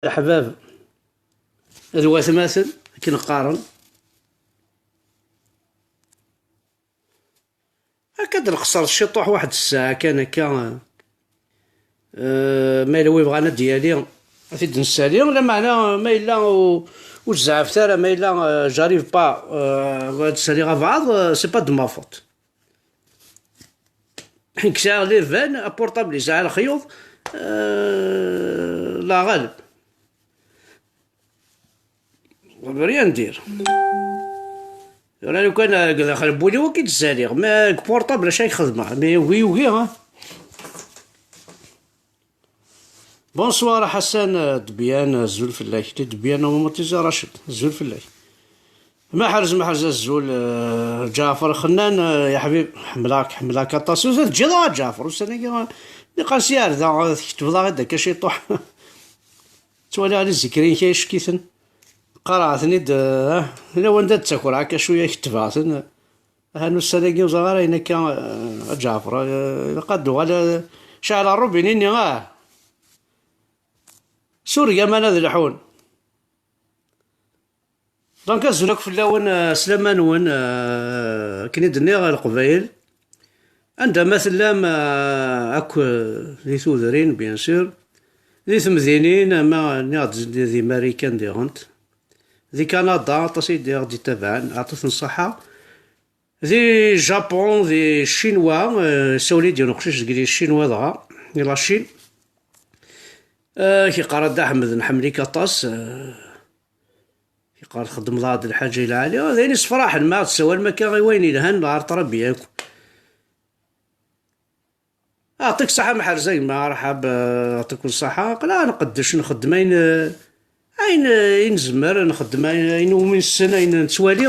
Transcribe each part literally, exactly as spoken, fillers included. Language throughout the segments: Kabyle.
Leḥbab d watmaten, akken qqaren. Akka d-nqeṣṣer ciṭuḥ waḥed ssaɛa kan akka. Euh, ma yella wi bɣan ad d-yali, ad t-id-nessali. Lameɛna ma yella ur, ur zeɛɛfet ara, ma yella, euh, j'arrive pas, euh, ad d-saliɣ abɛaḍ, euh, c'est pas de ma faute. Nekk sɛiɣ les veines, apportable yesɛa lexyuḍ, euh, la ɣaleb. Rien dire. Tura lukan deg daxel n wul-iw ad k-id-ssaliɣ, ma deg portable acu ay xedmeɣ, mais yugi, yugi, ha. Bonsoir Ḥasan Debyan, azul fell-ak. Debyan, Matiza Racid, azul fell-ak. Maḥrez, maḥrez, azul, eh, Ǧaɛfer Xennan, eh, ya ḥbib, ḥemmleɣ-k, ḥemmleɣ-k aṭas. Ur teǧǧiḍ ara Ǧaɛfer, ussan-agi, eh, niqas yar da, eh, tketbeḍ-aɣ-d akka ciṭuḥ. Ttwaliɣ di zikrin-ik ay ccek-iten. Qqareɣ-ten-id, eh, lawan da d-ttakreɣ akka cwiya, ketbeɣ-ten. Aha, n ussan-agi ur ẓriɣ ara ayen akka, eh, a Ǧaɛfer, eh, ilaq ad d-uɣal, eh, ceɛleɣ rrubini-nni, ah! Sureg aman ad lḥun. Donc, azul akk fell-awen, eh, slama-nwen, eh, akken i d-nniɣ, a Leqbayel. Anda ma tellam, eh, akk, eh, di tudrin, bien sûr, di temdinin, ama nniɣ-d di, di Marikan diɣent, di Kanada, aṭas i d-, i ɣ-d-ittabaɛen, ɛṭit n ṣṣeḥḥa. Di Japun, di Ccinwa, eh, sawel-iyi-d yiwen uqcic deg di Ccinwa dɣa, di la Chine. Eh, ak-iqqar a Dda Ḥmed, nḥemmel-ik aṭas, eh, yeqqar txeddmeḍ-aɣ-d lḥaǧa i lɛali. D ayen yessefraḥen ma ɣ-d-tessawalem akka i wayen yelhan, ɣer ṭrabi akk. Aɛṭik ṣṣaḥa, meḥrez a gma, rḥab, eh, aɛṭikum ṣṣaḥa. Aql-aɣ nqeddec, nxeddem ayen, eh, ayen, eh, i nezmer, nxeddem ayen, ayen umi nessen, ayen nettwali.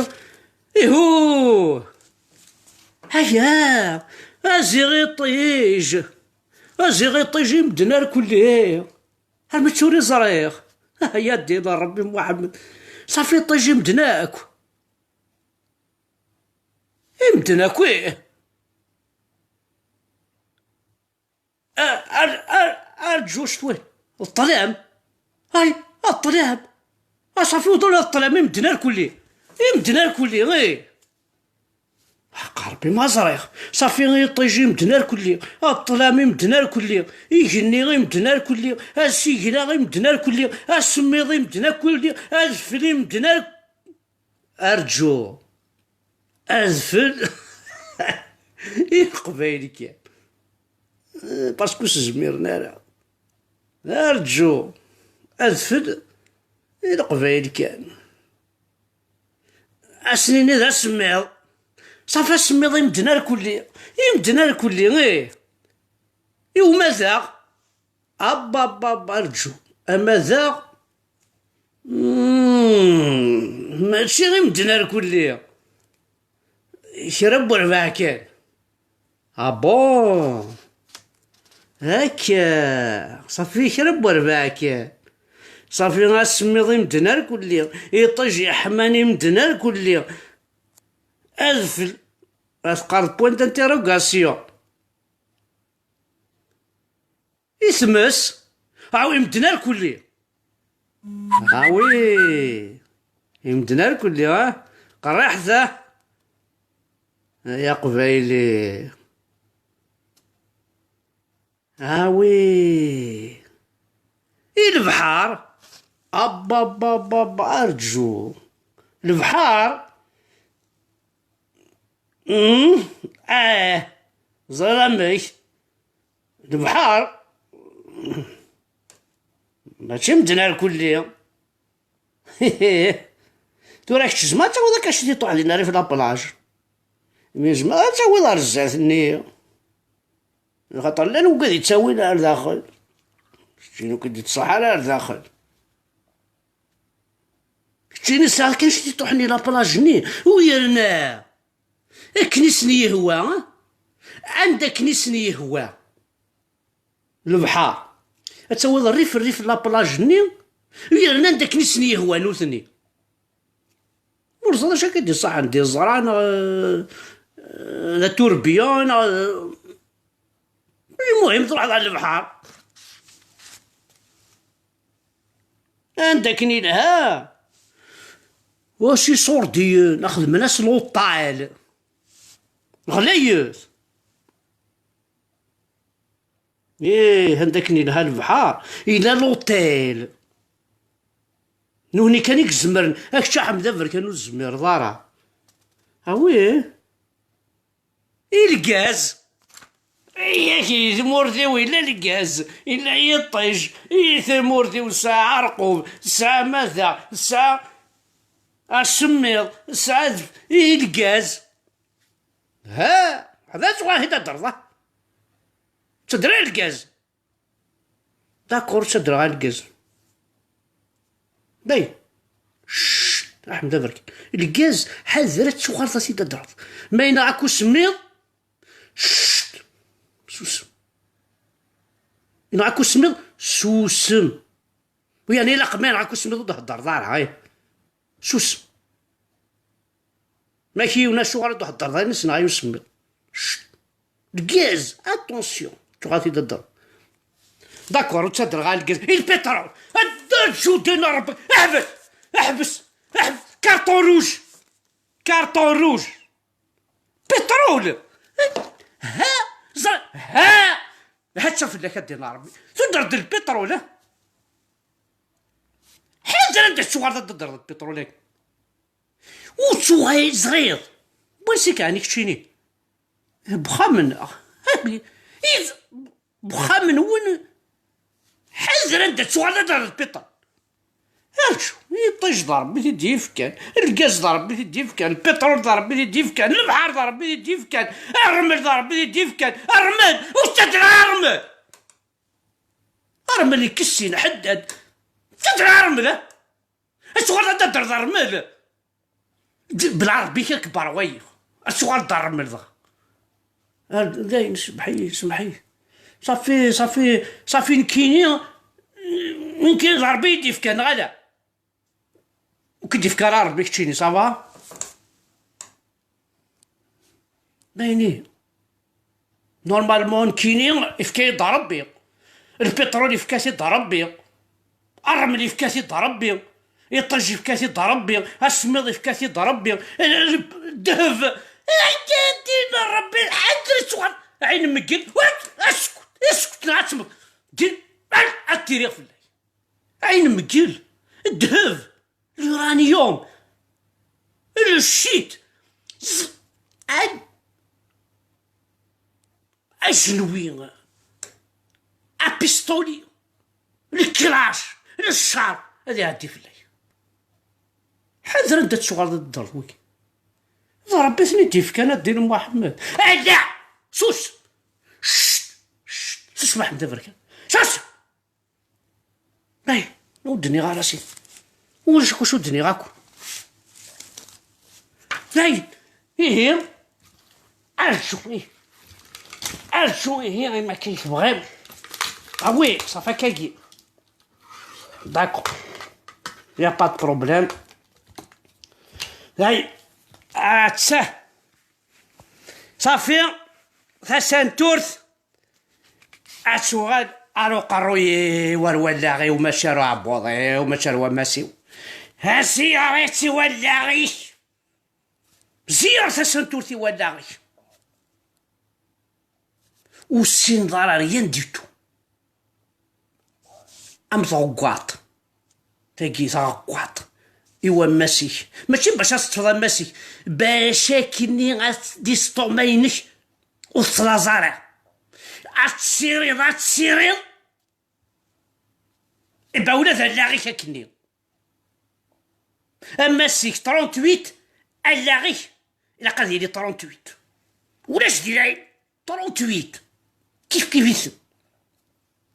Ihu! Aya! A ziɣ iṭij! A ziɣ iṭij i medden ar kulli! Armi d tura i ẓriɣ. Ya ddin a Ṛebbi Muḥemmed. Ṣafi iṭij i medden akk. I medden akk, ih. A-, ar-, ar-, arǧu cwiṭ. Ṭṭlam. Ay, ṭṭlam. A ṣafi uḍul ṭṭlam i medden ar kulli. I medden ar kulli, ih. Ḥaq Ṛebbi ma ẓriɣ. Ṣafi iṭij i medden ar kulli. Ṭṭlam i medden ar kulli. Igenni i medden ar kulli. Asigna i medden ar kulli. Asemmiḍ i medden ar kulli. Adfel i medden ar-, arǧu. Adfel i Leqbayel kan. Parce que ur s-zmiren ara. Arǧu. Adfel i Leqbayel kan. Ass-nni d asemmiḍ. Ṣafi asemmiḍ i medden ar kulli. I medden ar kulli, ih. I umadaɣ. Abba, abba, abba, arǧu. Amadaɣ. Mm, mačči i medden ar kulli. Kra n werbaɛ kan. Ah bon? Akka, ṣafi kra n werbaɛ kan. Ṣafi asemmiḍ i medden ar kulli. Iṭij yeḥman i medden ar kulli. Adfel. Ad teqqareḍ point d'interrogation. I tmes? Awi medden ar kulli. Awi. I medden ar kulli, ha? Qerriḥet, ha? Ay aqbayli. Awi. I lebḥer? Abba, abba, abba, abba, arǧu. Lebḥer? Mm, ah, ẓriɣ amek. Lebḥer? Mačči medden ar kulli. Tura kečč tzemreḍ ad tawiḍ akka ciṭuḥ dinna rrif la plage. Mi tzemreḍ ad tawiḍ ar zdat-nni. Axaṭer llan wigad yettawin ar daxel. Keččini ur k-id-ittṣaḥ ara ar daxel. Keččini sɛiḍ kan ciṭuḥ-nni la plage-nni. U yerna akken i sen-yehwa, anda akken i sen-yehwa lebḥer. Ad tawiḍ rrif, rrif n la plage-nni, yerna anda akken i sen-yehwa nutni. Ur ẓriɣ acu akka i d-iṣaḥen, d iẓra neɣ, eh, d aturbiya neɣ, eh, lmuhim truḥeḍ ɣer lebḥer. Anda akken ilha. Wac iṣurdiyen, xedmen-as luṭal. Ɣlayet. Ih, anda akken ilha lebḥer, ila luṭal. Nutni kan i izemren, a kečč a Ḥmed Aberkan ur tezmireḍ ara. Awi. I lgaz! Yak i tmurt-iw illa lgaz, illa yiṭij, i tmurt-iw tesɛa aɛerqub, tesɛa amata, tesɛa asemmiḍ, tesɛa adf-, i lgaz! Ha! Hada tuɣal i d-tadreḍ, ah! Ttadra i lgaz! D'accord, ttadreɣ a lgaz. Dayen. Cct, Aḥmed Aberkan. Lgaz, ḥader ad tuɣaleḍ ad t-id-tadreḍ. Ma yenɣa-k usemmiḍ, cct, susem. Yenɣa-k usemmiḍ, susem. U yeɛni ilaq ma yenɣa-k usemmiḍ ur d-thedreḍ ara, ay. Susem. Ma k-yiwen acuɣer i d-thedreḍ ayen i s-yenɣa i usemmiḍ. Cct. Lgaz, attention, tuɣal-t-id ad d-terreḍ. D'accord, ur ttadreɣ ara lgaz. I lpitrul! Ad d-aǧuden a Rebbi! Ḥbes! Ḥbes! Ḥbes! Carton rouge! Carton rouge! Pétrole! Ha! Ẓer! Ha! Ha-tt-a fell-ak a ddin a Rebbi. Tudreḍ-d lpitrul, ha? Ḥader anda tuɣaleḍ ad d-tadreḍ lpitrul-agi. Ur tuɣal ẓriḍ. Wansi-k ɛni keččini? Bxam-nneɣ. Bxam-nwen. Ḥader anda tuɣal ad d-terreḍ lpiṭrul. Arǧu, iṭij d Ṛebbi i t-id-yefkan, lgaz d Ṛebbi i t-id-yefkan, lpiṭrul d Ṛebbi i t-id-yefkan, lebḥer d Ṛebbi i t-id-yefkan, ṛṛmel d Ṛebbi i t-id-yefkan, ṛṛmel, ur ttadreɣ ṛṛmel! Ṛṛmel ikessin ḥeddad, ur ttadreɣ ṛṛmel, ah! Ad tuɣaleḍ ad d-tadreḍ ṛṛmel! D-, belɛerbi-k akbar wayi. Ad tuɣaleḍ d ṛṛmel dɣa. Ah, dayen, semmeḥ-iyi, semmeḥ-iyi. Safi, safi, safi nekkini, nekkini d Ṛebbi i d-yefkan, neɣ ala? Ur k-id-yefka ara Ṛebbi keččini, ça va? Dayen ihi. Normalement, nekkini yefka-yi-d Ṛebbi. Lpiṭrul yefka-t-id Ṛebbi. Ṛṛmel yefka-t-id Ṛebbi. Iṭij yefka-t-id Ṛebbi. Asemmiḍ yefka-t-id Ṛebbi. Ddheb. Akka din Ṛebbi, ḥader ad tuɣal. Ɛin mgel. Asket, asket, neɣ ad temmut. Din, ad tiriɣ fell-ak. Ɛin mgel. Ddheb. L'uranium, le shit, z-, a-, ajenwi, apistoli, le clash, le char, ad iɛeddi fell-ak. Ḥader anda ad tuɣaleḍ ad d-terreḍ wigi. D Ṛebbi i ten-id-yefkan a ddin Muḥemmed. Ala! Sus! Cct! Cct! Sus Muḥemmed Aberkan. Sus! Ay, ur d-nniɣ ara si. Ulac akk acu d-nniɣ akk. Dayen, ihi, arǧu, ihi. Arǧu, ihi, imi akka i tebɣiḍ. Ah oui, ça fait kagi. D'accord. Y a pas de problème. Dayen, atta. Safi, tasanturt. Ad tuɣal ar uqerruy-iw, ar wallaɣ-iw, mačči ar uɛebbuḍ-iw, mačči ar wammas-iw. Ziyaret i wallaɣ-ik. Ziyaret tasanturt i wallaɣ-ik. Ur ssineḍ ara rien du tout. Am tɣeggaṭ. Tagi taɣeggaṭ i wammas-ik. Mačči bac ad teṭṭfeḍ ammas-ik, bac akkenni ad d-iseṭṭu ma-inek ur tettlaẓ ara. Ad tessiriḍ, ad tessiriḍ. Iba ula d allaɣ-ik akkenni. Ammas-ik trente-huit, allaɣ-ik ilaq ad yili trente-huit. Ulac di lɛin. Trente-huit. Kif kif-iten.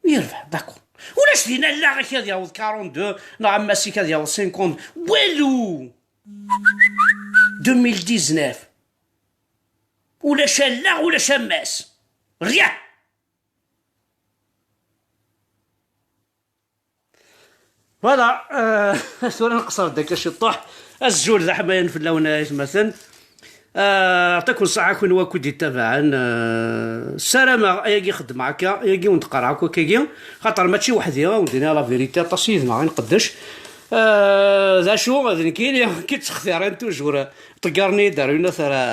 Yerbeḥ, d'accord. Ulac din allaɣ-ik ad yaweḍ quarante-deux, neɣ ammas-ik ad yaweḍ cinquante. Walu! Deux mille dix-neuf. Ulac allaɣ, ulac ammas. Rien. Voilà, euh, tura nqeṣṣer-d akka ciṭṭuḥ. Azul d aḥmayan fell-awen ay atmaten. Ah, yeɛṭikum ṣṣeḥḥa kunwi akk i d-ittabaɛen. Ah, ssarameɣ ayagi xeddmeɣ akka, ayagi wen-d-qqareɣ akk akkagi, xaṭer mačči weḥdi, a wen-d-iniɣ la vérité, aṭas yid-neɣ i nqeddec. Ah, d acu, d nekkini i yettextiren toujours, ṭeggaren-iyi-d ar winat ara,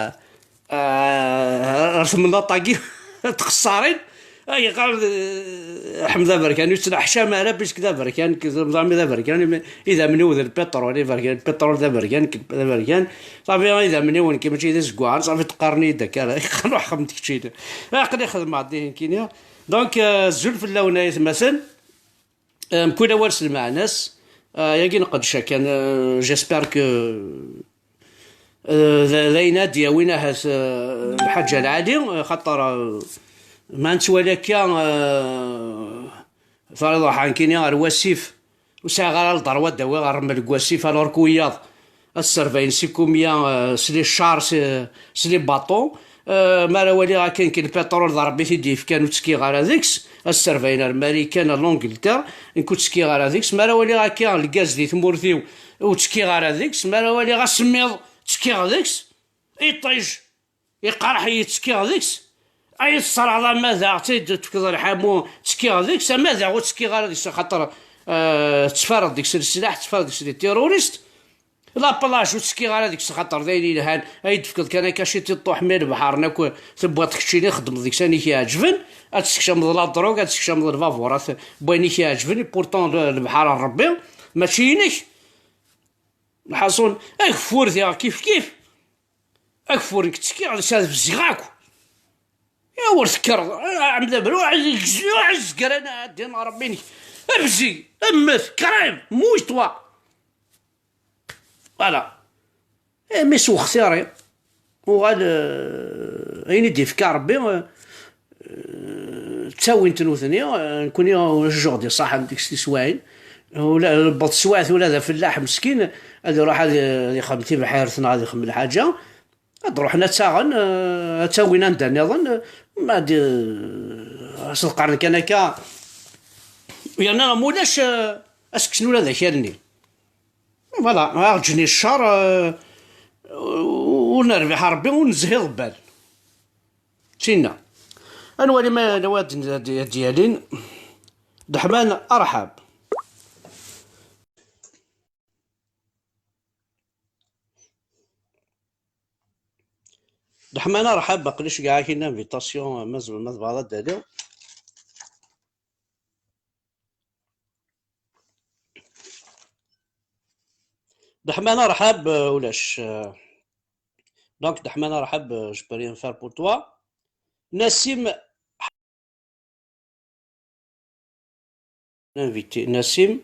ah, ar temnaḍt-agi txeṣṣarin. Ay, yeqqar, eh, Ḥmed aberkan, ur yettneḥcam ara, puisque d aberkan, ẓami d aberkan, imi idammen-iw d lpiṭrul, iberkan, lpiṭrul d aberkan, d aberkan. Ṣafi, idammen-iw nekk mačči d izeggaɣen, ṣafi qqaren-iyi-d akka, ara ruḥ xdem keččini. Aql-i xedmeɣ-d ihi nekkini. Donc, euh, azul fell-awen ay atmaten. Euh, mkul awal s lmeɛna-s. Euh, yagi nqeddec akan, euh, j'espère que, euh, d, d ayen ad d-yawin ahat, euh, lḥaǧa lɛali, euh, xaṭer, euh, ma nettwali akka, euh, tariḍ ruḥ nekkini ar wasif, ur sɛiɣ ara lderwa ad d-awiɣ rrmel deg wasif, alors que wiyaḍ ad sserbayen si kumya, euh, s les chars, s, s les bateaux. Euh, mi ara waliɣ akka nekk lpiṭrul d Rebbi i t-id-yefkan ur ttekkiɣ ara deg-s, ad sserbayen ar Marikan, ar l'Angleterre, nekk ur ttekkiɣ ara deg-s. Mi ara waliɣ akka lgaz di tmurt-iw ur ttekkiɣ ara deg-s. Mi ara waliɣ asemmiḍ ttekkiɣ deg-s. Iṭij, iqerḥ-iyi, ttekkiɣ deg-s. Ay tesserɛeḍ ama daɣ, d-tefkeḍ lḥamu, ttekkiɣ deg-s, ama daɣ ur ttekkiɣ ara deg-s, axaṭer, euh, ttfareɣ deg-s leslaḥ, ttfareɣ deg-s les terroristes. La plage ur ttekkiɣ ara deg-s, axaṭer d ayen yelhan, ay d-tefkeḍ kan akka ciṭ i ṭṭuḥ, mi lebḥer-nni akk tewwiḍ keččini, txeddmeḍ deg-s ayen i k-iɛeǧben, ad tessekcameḍ la drogue, ad tessekcameḍ lbaburat, n wayen i k-iɛeǧben, et pourtant le-, lebḥer n Rebbi, mačči inek. Lḥaṣun, ageffur diɣ kif kif. Ageffur nekk ttekkiɣ deg-s, ad bziɣ akk. Ya ur tekkreḍ, a Ɛemda Bru, ɛezgran a ddin Ṛebbi-inek. Bzi, mmet, crève, mouille-toi. Voilà. Eh, mais s wextiri, uɣal, euh, ayen i d-ifka Ṛebbi, euh, ttawin-t nutni, euh, nekkni, euh, ulac jjuɣ d-iṣaḥen deg-s tiswaɛin. Ula, lbeṭ teswiɛt ula d afellaḥ meskin, ad iruḥ ad, ad ixdem tibḥirt neɣ ad ixdem lḥaǧa. Ad ruḥen ad taɣen, eh, ad tawin anda nniḍen, eh, ma ad, eh, as-d-qqaren kan akka. Yerna ma ulac, eh, ad s-kksen ula d akal-nni. Voilà, aɣ-ǧǧen i ccer, eh, ur nerbiḥ Ṛebbi, ur nezhi iḍebbal. Tinna. Ad nwali ma yella wa ad d-, ad d-, ad d-yalin. Deḥman Arḥab. Deḥman Arḥab, aql-i ceggɛeɣ-ak-in invitation, ma zem-, ma tebɣiḍ ad d-taliḍ. Deḥman Arḥab, euh, ulac, euh, donc Deḥman Arḥab, euh, je peux rien faire pour toi. Nassim Invité. Nassim,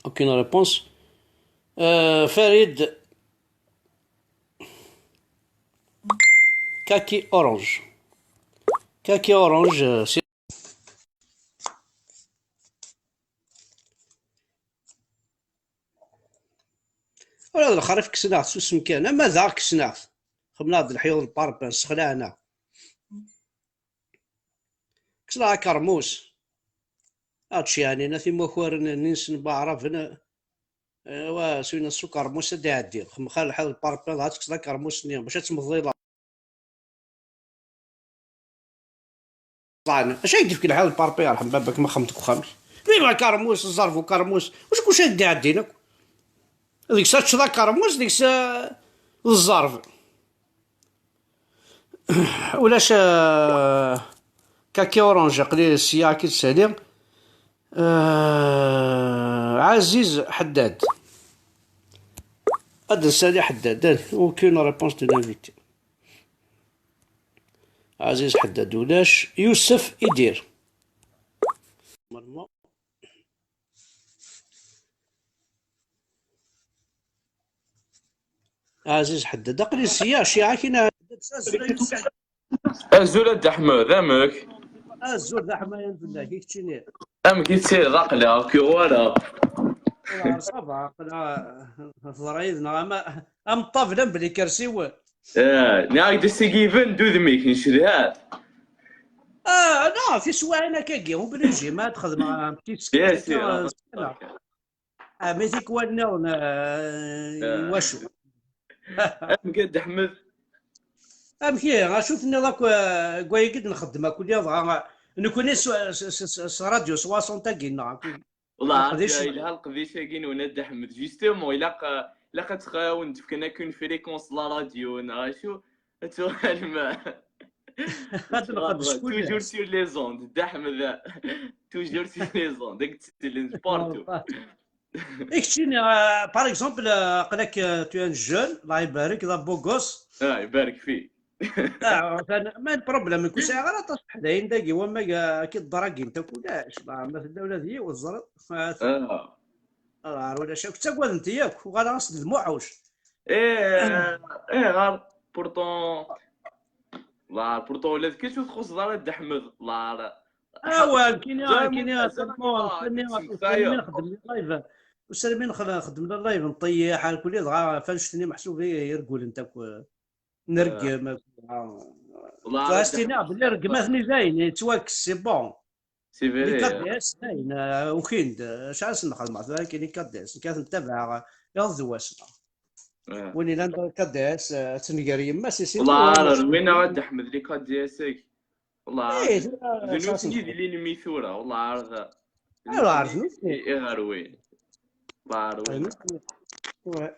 aucune réponse. Euh, Farid, Kaki Orange. Kaki Orange, euh, c'est. Ula d lxerif kksen-aɣ-t, susem kan. Ama daɣ kksen-aɣ-t. Xemmen-aɣ-d leḥyuḍ n parpin, ssexlaɛen-aɣ. Kkes-aɣ akermus. Ad tceɛnin, a timakaren-nni-nsen n waɛraben, eh, wa, s win s ukermus ad d-iɛeddi. Xemxa lḥal lparpil, ad tekkseḍ akermus-nni, bac ad tmeḍlileḍ. Acu ay d-ifk lḥal lparpil, yerḥem baba-k, ma xemt deg uxxam-ik? Bima akermus, ẓẓerb ukermus, wacu kuc ay d-iɛeddin akk? Deg-s ad teččeḍ akermus, deg-s, eh, d ẓẓerb. Ulac, eh, Kaki Orange, aql-i sya ad k-id-saliɣ. Eh, Aziz Ḥeddad. Ad nsali Ḥeddad, aucune réponse de l'invité. Aziz Ḥeddad ulac. Yusef Idir. Aziz Ḥeddad, aql-i sya, cciɛa-k-in. Azul a Dda Ḥmed, amek? Azul d aḥmayan fell-ak, i keččini? Amek i ttidiḍ, aql-aɣ ur k-yuɣ wara. Ur, ça va, aql-aɣ teḍra yid-neɣ am, am ṭṭabla mebla ikersiwen. Eh, nniɣ-ak-d ass-agi iban-d udem-ik, ncedha-t. Ah, non, tiswaɛin akkagi, obligé, ma ad xedmeɣ un petit sketch, bien sûr, euh, ah, mais tikwal nniḍen, euh, wacu? Amek a Dda Ḥmed? Amek ihi, acu tenniḍ akk, eh, deg wayagi d-nxeddem akk, dɣa nekkni s, s, s, s, s radio soixante-agi-nneɣ akk. Wallah, leqdic. Yelha leqdic-agi-nwen a Dda Ḥmed. Justement, ilaq, ilaq ad txawen d-fken akk une fréquence la radio, neɣ acu? Ad tuɣalem. Ad nqeddec kullec. Toujours sur les ondes, Dda Ḥmed. Toujours sur les ondes, ad k-ttellen partout. I keččini, euh, par exemple, euh, aql-ak, euh, tu es un jeune, Allah ibarek, d abeau gosse. Ah, ibarek fik. Ah, atan, ma le problème, ur sɛiɣ ara aṭas n teḥdayin dagi, wamma, euh, ki ddṛagint akk ulac, ma tella ula d yiwet, teẓriḍ. Ah. Ah, ulac akk, ttaggaden-t yakk, uɣaleɣ-as-d d Muḥuc. Eh, eh, ɣer, pourtant, la, pourtant, ula d kečč ur txuṣṣeḍ ara Dda Ḥmed, la, la. Awal, kini, kini, seulement, seulement, seulement nxeddem les live. Seulement nxeddem les live, nṭeyyeḥ, ar kulli, dɣa, f annect-nni meḥsub i, i regglent akk, nergem akk, dɣa. Tura ad s-tiniɣ belli regmaten-nni dayen, yettwakkes, c'est bon. C'est vrai. Les K D S, dayen, euh, ukin-d, euh, acḥal s-nxedmeɣ tura, kini K D S, nekk ad ten-tabaɛeɣ, iḍ d wass. Win ilan d K D S, eh, ad tenger yemma-s, isin. Wallah, rwin-aɣ a Dda Ḥmed, les K D S-agi. Wallah, eh, d nutni d l'ennemi tura, wallah, ar d, ar d nutni i ɣer-win. Wallah, rwin. Ouais.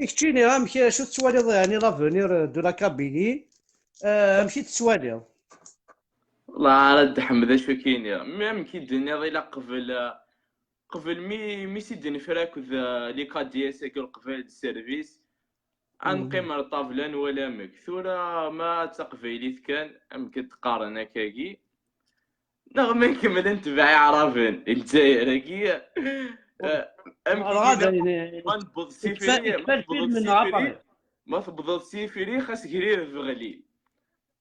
I keččini, amek, acu tettwaliḍ, yeɛni, l'avenir de la Kabylie? Eh, amek i tettwaliḍ? Wallah, ar a Dda Ḥmed, acu k-iniɣ? Mi amek i d-tenniḍ, ilaq qbel, eh, qbel mi, mi s-id-nefra akked, eh, les K D S-agi, Leqbayel d service, ad neqqim ar ṭṭabla nwala amek. Tura ma d taqbaylit kan, amek i d-qqaren akkagi, neɣ ma nkemmel ad netbeɛ Iɛraben i Lezzayer-agi, eh, amek i d-nniɣ, ma newweḍ Sifiri, ma tewweḍ Sifiri, ma tewweḍ Sifiri, xas grir d beɣli.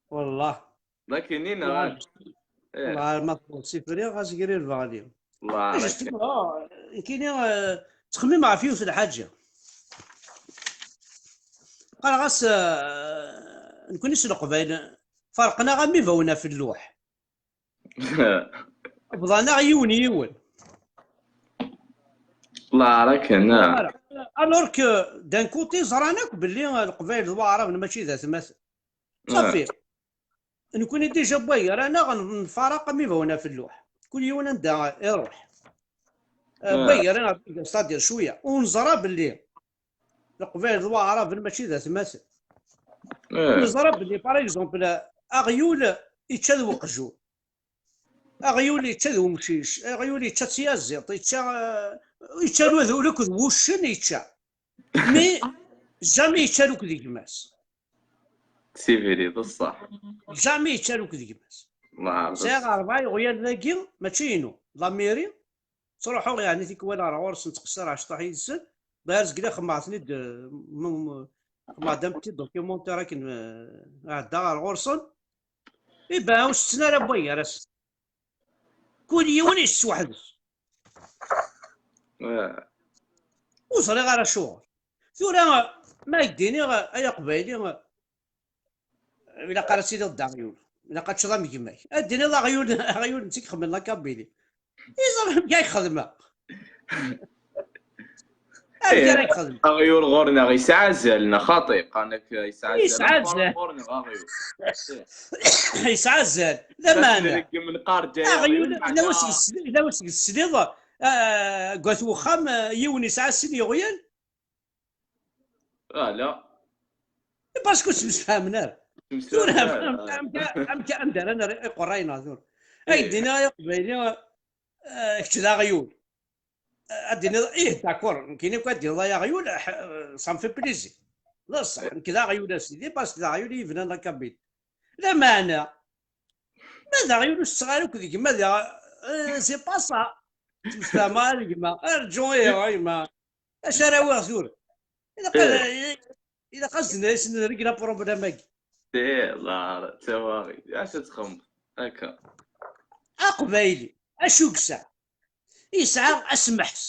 Wallah. Lakin-nni neɣ, eh, ma tewweḍ Sifiri, xas grir d beɣli. Justement, nekkini, eh, ttxemmimeɣ ɣef yiwet n lḥaǧa. Qqareɣ-as, eh, nekkni s Leqbayel, ferqen-aɣ am ibawen ɣef lluḥ. Bḍan-aɣ yiwen yiwen. Wallah, akken, ah. Alors que, d'un côté, ẓran akk belli, eh, Leqbayel d Waɛraben mačči d atmaten. Safi. Nekkni déjà n waygar-aneɣ nfaraq am ibawen ɣef lluḥ. Kul yiwen anda iruḥ. Eh, n waygar-aneɣ, c'est-à-dire cwiya. Ur neẓra belli Leqbayel d Waɛraben mačči d atmaten. Neẓra belli, par exemple, aɣyul yečča d weqjun. Aɣyul yečča d umcic, aɣyul yečča d tyaziḍt, yečča, eh, yečča ula d, ula akked wuccen yečča. Mais jamais yečča akked gma-s. C'est vrai, d ṣṣeḥ. Jamais yečča akked gma-s. Sɛiɣ rebɛa iɣyal dagi, mačči inu, d la mairie. Ttruḥuɣ, yeɛni, tikwal ar ɣur-sen, ttqeṣṣireɣ cṭuḥ yid-sen. D'ailleurs, zgiɣ xemmeɣ-ten-id, eh, m-, m-, xemmeɣ-d un petit documentaire akken, eh, ɛeddaɣ ar ɣur-sen. Iban ur setten ara n waygar-asen. Kul yiwen yessweḥd-s. Ur ẓriɣ ara acuɣer. Tura, ma ak-d-iniɣ, ay aqbayli, ilaq ara tiliḍ d aɣyul. Ilaq ad teččeḍ am gma-k. Ad d-tiniḍ aɣyul, aɣyul netta i ixedmen la Kabylie. Iẓra amek ay xedmeɣ. Amek ara yexdem? Aɣyul ɣur-neɣ yesɛa azal, neɣ xaṭi? Qqaren-ak yesɛa azal. Yesɛa azal. Ɣur-neɣ aɣyul. Yesɛa azal. Lameɛna. Aɣyul, ila waseg tesliḍ, ah, deg wat wexxam, ah, yiwen yesɛa sin yeɣyal. Ala. Parce que ur ttemsefhamen ara. Tura, amek, amek, anda ara nerr iqerray-nneɣ tura? Ay d-iniɣ ay aqbayli, eh, kečč d aɣyul. Eh, ad d-tiniḍ, ih, d'accord, nekkini akk ad d-tiniḍ ay aɣyul, eh, ça me fait plaisir. D ṣṣeḥ, nekk d aɣyul a sidi, parce que d aɣyul i yebnan la Kabylie. Lameɛna, ma d aɣyul ur setteɣ ara akked gma, d, eh, c'est pas ça. Ttemsefhameɣ ara d gma. Arǧu, ih, a gma. Acu ara awiɣ tura? Ilaq ad, ilaq ad sen-, ad sen-nreg la problème-agi. Ih, la, d tawaɣit. Acu txemmeḍ? Akka. Aqbayli, acu yesɛa? Yesɛa asemḥes.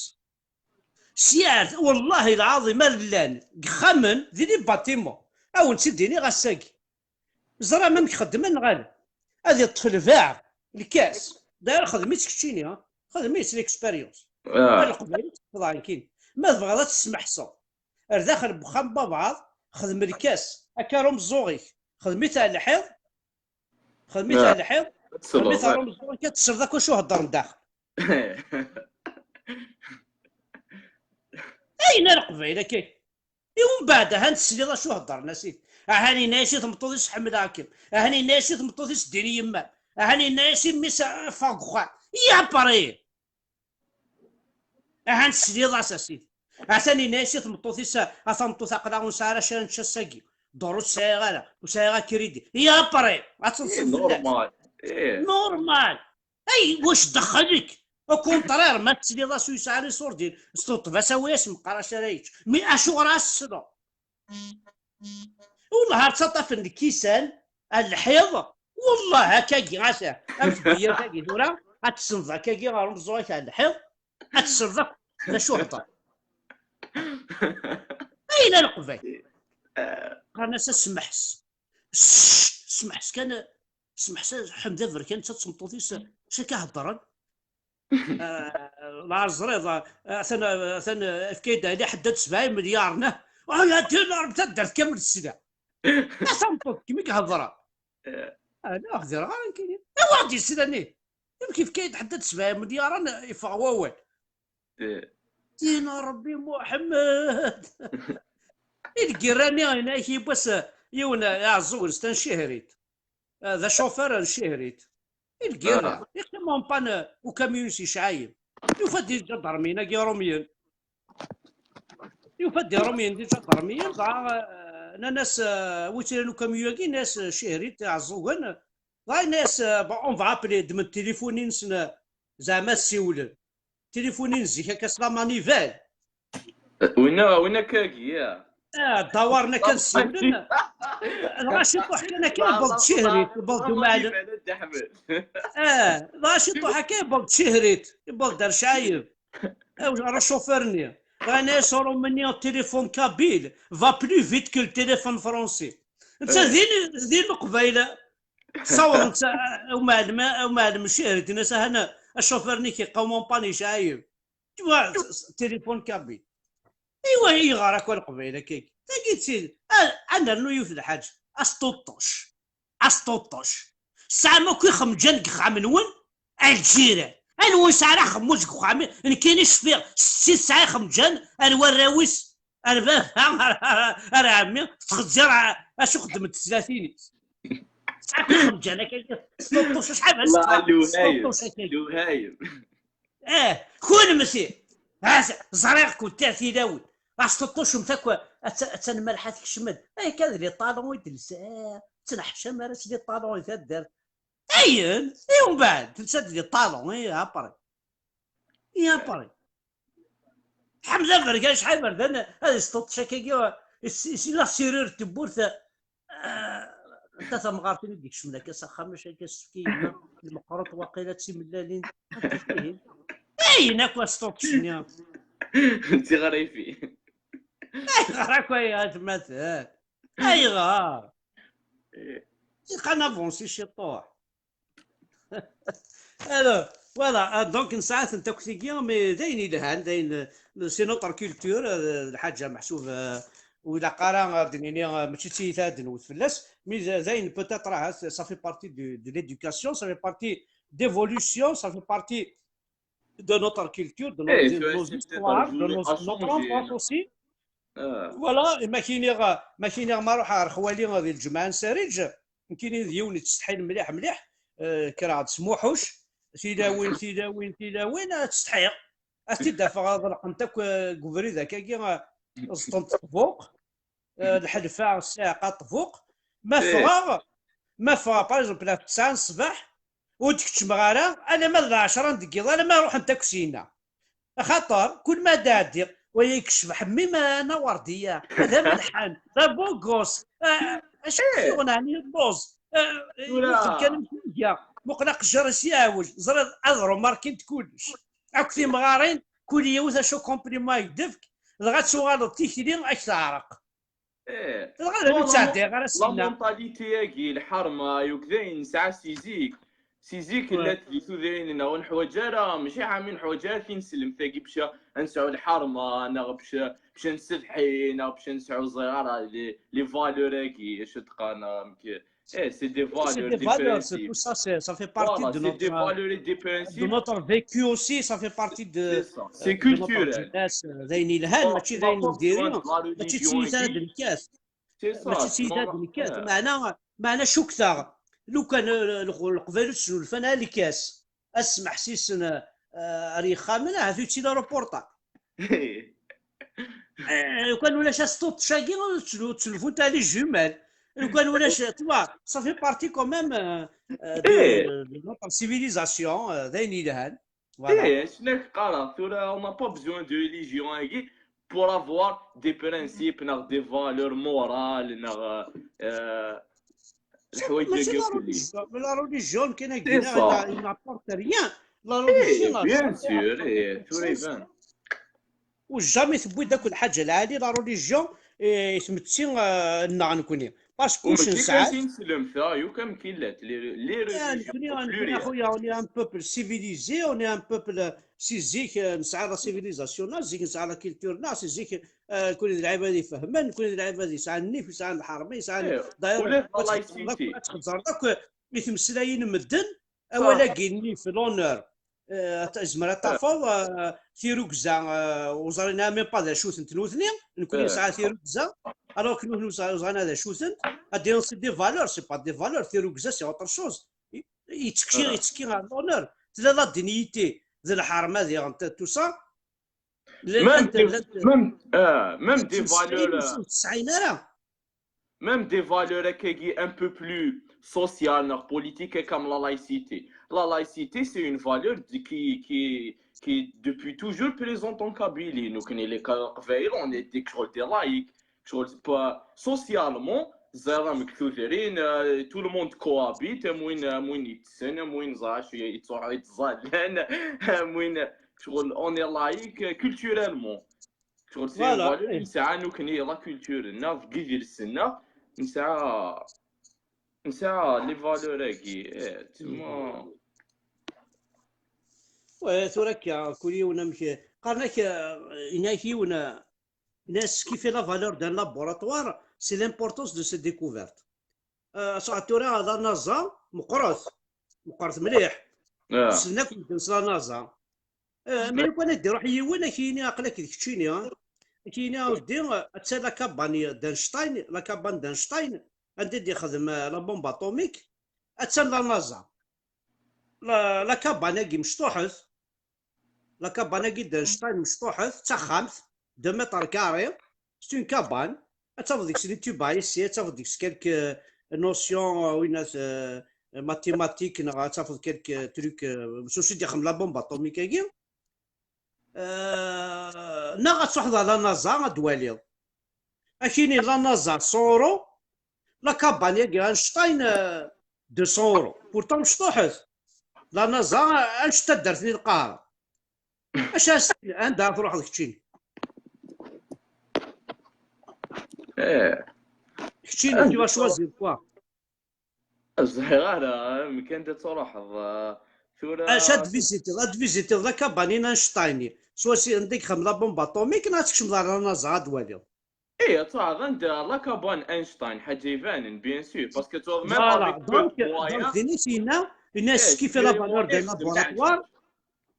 Sya ar, wallahi lɛaḍim, ar llan deg yexxamen, di les bâtiments. Ad wen-tt-id-iniɣ ass-agi. Ẓram amek xeddmen neɣ ala? Ad iṭṭef lbaɛeɣ, lkas. D'ailleurs, xdem-itt keččini, ha? Xdem-itt, l'expérience. Ma Leqbayel teṭṭfeḍ ɛenkin. Ma tebɣiḍ ad tesmeḥseḍ, ar daxel n wexxam n wabɛaḍ, xdem lkas. Akka ar umeẓẓuɣ-ik. Xdem-it ar lḥiḍ. Xdem-it ar lḥiḍ. Xdem-it ar umeẓẓuɣ-ik, ad tesleḍ akk acu heddren daxel. Ayen a Leqbayel akka. I umbeɛd, ahan tesliḍ acu heddren a sidi. Ahan yenna-yas i tmeṭṭut-is ḥemmleɣ-kem. Ahan yenna-yas i tmeṭṭut-is ddin i yemma-m. Ahan yenna-yas i mmi-s ffeɣ deg uxxam. Yapri! Ahan tesliḍ-as a sidi. Atan yenna-yas i tmeṭṭut-is, a tameṭṭut aql-aɣ ur nesɛi ara acu ara nečč ass-agi. Ddor ur sɛiɣ ara, ur sɛiɣ akridi. Yapri! Ad teḍseḍ fell-as. Normal. Normal. Ay, wac dexxel-ik? Au contraire, ma tesliḍ-as ur yesɛi ara iṣurdiyen, s tuṭṭef-as awi-as meqqar acu ara yečč. Mi acuɣer ad as-tesleḍ? Wellah ar ttaṭṭafen lkisan, ar lḥiḍ, wellah akkagi, ata, am tbeyyirt-agi tura, ad tesleḍ akkagi ɣer umeẓẓuɣ-ik ar lḥiḍ, ad tesleḍ akk d acu heddren. Ayen a Leqbayel. Qqaren-as asmeḥs. Smeḥs kan, smeḥs, ḥmed aberkan d tmeṭṭut-is, acu akka heddren? Ah, la ẓriḍ, ah, atan, atan, efk-iyi-d ali ḥedd sebɛin milyar, nah. Oh, ya din Rebbi, taddart kamel tesla. A tameṭṭut, kemm i iheddren. Ah, la ɣdireɣ ara nekkini. Awa ɣ-d-yeslan-ih. Amek yefka-yi-d ḥedd sebɛin milyar, yeffeɣ wawal. Din Rebbi Muḥemmed. I deg irran-nni, yenna-ak yiwwas, yiwen, iɛeẓẓugen s tancihrit. Ah, d acufar n cihrit. I lgirra, yeqqim en panne ukamyun-is yecɛayen. Yufa-d iǧadarmiyen-agi irumyen. Yufa-d irumyen d iǧadarmiyen, dɣa, eh, nnan-as, eh, wi tt-ilan ukamyun-agi, nnan-as, eh, cihrit, iɛeẓẓugen. Dɣa yenna-as, eh, bon, on va appeler, ddmen tilifun-nsen, eh, zeɛma ad ssiwlen. Tilifun-in zik akka s la manivelle. Winna, winna akkagi, ya. Ah, ddawaren akka ad ssiwlen. Dɣa ciṭuḥ kan akka, yewweḍ-d cihrit, yewweḍ-d umaɛlem. Ah, dɣa ciṭuḥ akka, yewweḍ-d cihrit, yewweḍ-d ar cɛayeb. Ar acufar-nni. Dɣa yenna-yas urumni, téléphone kabyle va plus vite que le téléphone français. Netta din, din Leqbayel. Ssawḍen-tt, umaɛlem, umaɛlem cihrit, yenna-as ahan acufar-nni yeqqim en panne yecɛayeb. Tu vois, téléphone kabyle. Iwa yeɣra akk a Leqbayel akka-agi. Tagi d tid. Ah, ad nernu yiwet lḥaǧa. Asṭuṭṭuc. Asṭuṭṭuc. Tesɛam akk ixemǧan deg uxxam-nwen? A lǧiran. Anwa yesɛa ara axemmem deg uxxam? Nekkini cfiɣ, setti tesɛa ixemǧan, ar warraw-is, ar baba, ar, ar, ar ɛemmi, tettxezzir, a, acu xeddment tezlatin-is. Tesɛa akk ixemǧan akka-agi. Asṭuṭṭuc, acḥal bas, asṭuṭṭuc akka-agi. Lewhayem. Eh, kunemti! Ah, ẓriɣ-kent a tilawin. Asṭuṭṭuc-nwen akk, atta-, attan Malḥa tekcem-d. Akka d les talons i d-telsa. Ttneḥcam ara s les talons i taddart. Ayen! I umbeɛd, telsa-d les talons, i après. I après. Ḥmed aberkan, acḥal iberdan, ad isṭuṭṭec akkagi, is-, is-, la serrure n tewwurt, Ah, anta tamɣart-nni i d-ikecmen akka s axxam, maca akka s tefki yemma lmeqruṭ waqila d timellalin. Anta tihin? Ayen akk asṭuṭec-nni. D tiɣrifin. Ayɣer akk ay atmaten? Ayɣer? Ilaq ad navansi ciṭuḥ. Alors, voilà, ah, donc nesɛa-tent akk tigi, mais d ayen yelhan, d ayen, euh, c'est notre culture, euh, lḥaǧa meḥsub, euh, ur ilaq ara ad d-nini, euh, mačči d tiyita ad d-nwet fell-as, mais d, d ayen peut-être ahat, ça fait partie de, de l'éducation, ça fait partie d'évolution, ça fait partie de notre culture, de nos, de nos histoires, de nos, notre enfance aussi. Voilà, ma k-iniɣ, ma k-iniɣ ma ruḥeɣ ar xwali di lǧemɛa n Sariǧ, nekkini d yiwen yettsetḥin mliḥ, mliḥ, eh, kkreɣ-d s Muḥuc, tilawin, tilawin, tilawin, ad ttsetḥiɣ. Ad t-id-afeɣ, ḍelqent akk, eh, deg ubrid akkagi, eh, ẓeṭṭent ṭṭbuq, eh, lḥelfa ssiɛqa ṭṭbuq. Ma ffɣeɣ, ma ffɣeɣ, par exemple, ɣef tesɛa n ṣṣbeḥ, ur d-keččmeɣ ara, alamma d lɛecṛa n deg yiḍ, alamma ruḥent akk syenna. Axaṭer, kul ma d-ɛeddiɣ, waya yecbeḥ mmi-m a Nawerdiya, d amelḥan, d abugos, ah, acu i yuɣen ɛni lluẓ? Ah, tura imuqel kan amek i iga, muqel aqejjar-is yeɛwej, ẓriɣ ad rumarkint kullec. Akk timɣarin, kul yiwet acu compliment i k-d-tefk, dɣa ad tuɣaleḍ tikli ad k-teɛreq. Ih. Dɣa d acu ur ttɛeddiɣ ara la syenna. Mentalité-agi, lḥerma, yakk d ayen nesɛa si zik. Si zik llant di tudrin-nneɣ, ur neḥwaǧ ara, mačči ɛami ur neḥwaǧ ara tineslemt-agi bac ad nesɛu lḥerma, neɣ bac, bac ad nsedḥi, neɣ bac ad nesɛu, ẓriɣ ara, les, les valeurs-agi, acu d-qqaren, amek, eh, c'est des valeurs, des principes. C'est tout ça, c'est, ça fait partie de notre, euh, de notre vécu aussi, ça fait partie de, euh, de notre jeunesse, euh, c'est culturel. D ayen yelhan, mačči d ayen n diri, mačči d tiyita d lkas. Mačči d tiyita d lkas. Meɛna, meɛna cukkteɣ, lukan, euh, Leqbayel ur ttnulfan ara lkas, ad smeḥsisen, euh, ar yexxamen, ahat ur yettili ara uporṭab. Eh, lukan ulac astuṭec-agi, ur ttlu-, ur ttlufunt ara les jumelles. Lukan ulac, tu vois, ça fait partie quand même, euh, euh, de, de notre civilisation, euh, d ayen yelhan. Voilà. Eh, acu la k-qqareɣ tura, on n'a pas besoin de religion-agi pour avoir des principes, neɣ des valeurs morales, neɣ, euh, leḥwayeǧ-agi akk. Mačči la religion, mais la religion kan agi, il n'apporte rien. La religion, bien sûr, eh, tura iban. Ur jamais tewwi-d akk lḥaǧa lɛali, la religion, eh, i tmetti, eh, nneɣ nekkni. Parce que ur nesɛa. Mačči kan tineslemt, ah, yukan amek i llant, les, les religions, nekni, au pluriel. Nekni, a xuya, on est un peuple civilisé, on est un peuple, euh, si zik, euh, nesɛa la civilisation-nneɣ, zik nesɛa la culture-nneɣ, si zik, euh, nekkni d lɛibad ifehmen, nekkni d lɛibad yesɛan nnif, yesɛan lḥerma, yesɛan, d'ailleurs, ula d la laïcité, ad txeẓẓreḍ akk, euh, i tmeslayin n medden, awal-agi nnif, l'honneur, eh, at-, izmer ad tafeḍ, eh, tirugza, eh, ur ẓrin ara même pas d acu-tent nutni, nekkni nesɛa tirugza, alors que nutni ur ẓ-, ur ẓrin ara d acu-tent, ad d-iniḍ c'est des valeurs, c'est pas des valeurs, tirugza c'est autre chose. I-, yettekki, yettekki ɣer l'honneur, tella la dignité, d lḥerma diɣen, t-, tout ça. Même des, même, euh, même des valeurs, ur tesɛin ara. Même des valeurs akkagi un peu plus sociales, neɣ politiques, comme la laïcité. La laïcité, c'est une valeur de, qui, qui, qui est depuis toujours présente en Kabylie. Nous, quand les Ka-, Kabyles, on est des, des laïcs. Socialement, ẓriɣ amek tudrin, euh, tout le monde cohabite, am win, am win yettsen, am win ẓriɣ acu yettẓallan, am win, on est laïc, euh, culturellement. Ur tesɛiḍ valeur, eh. Nesɛa nekkni la culture-nneɣ, deg idles-nneɣ, nesɛa, nesɛa les valeurs-agi, eh, tma. Ouais, tura akka, kul yiwen amek, qqaren-ak, eh, yenna-ak yiwen, eh, yenna-ak ce qui fait la valeur d'un laboratoire, c'est l'importance de ses découvertes. Eh, ṣaḥ tura la NASA, meqqret, meqqret mliḥ. Ah. Ssnen akk medden s la NASA. Eh, mi lukan ad d-iruḥ yiwen, ad k-yini aql-ak d keččini, ah. Ad k-yini a weddi, atta la cabane d'Einstein, la cabane d'Einstein, anda i d-yexdem, eh, la bombe atomique, attan la NASA. La, la cabane-agi mecṭuḥet, la cabane-agi d'Einstein mecṭuḥet, d taxxamt, deux mètres carrés, c'est une cabane. Ad tafeḍ deg-s les tubes à essai, ad tafeḍ deg-s quelques, euh, notions, euh, winat, euh, mathématiques, neɣ ad tafeḍ quelques, euh, trucs, euh, s wacu i d-ixdem la bombe atomique-agi. Euh, neɣ ad truḥeḍ ɣer la NASA ad d-twaliḍ. Akini la NASA cent euros, la cabane-agi Einstein, euh, deux cents euros. Pourtant mecṭuḥet. La NASA, anect taddart-nni lqahra. Acu as-, anda ara truḥeḍ keččini? Eh. Keččini, tu vas choisir quoi? Ẓriɣ ara, amek anda ad truḥeḍ, eh, tura. Acu ad visiteḍ? Ad visiteḍ la cabane n Einstein. Soit si anda i yexdem la bombe atomique, neɣ ad tkecmeḍ ɣer la NASA ad twaliḍ. Eh, ad truḥeḍ anda la cabane Einstein, ḥaǧa ibanen, bien sûr, parce que tu vois, même avec peu de moyens. Voilà, donc, donc, din i s-yenna, yenna-as ce qui fait la valeur d'un laboratoire.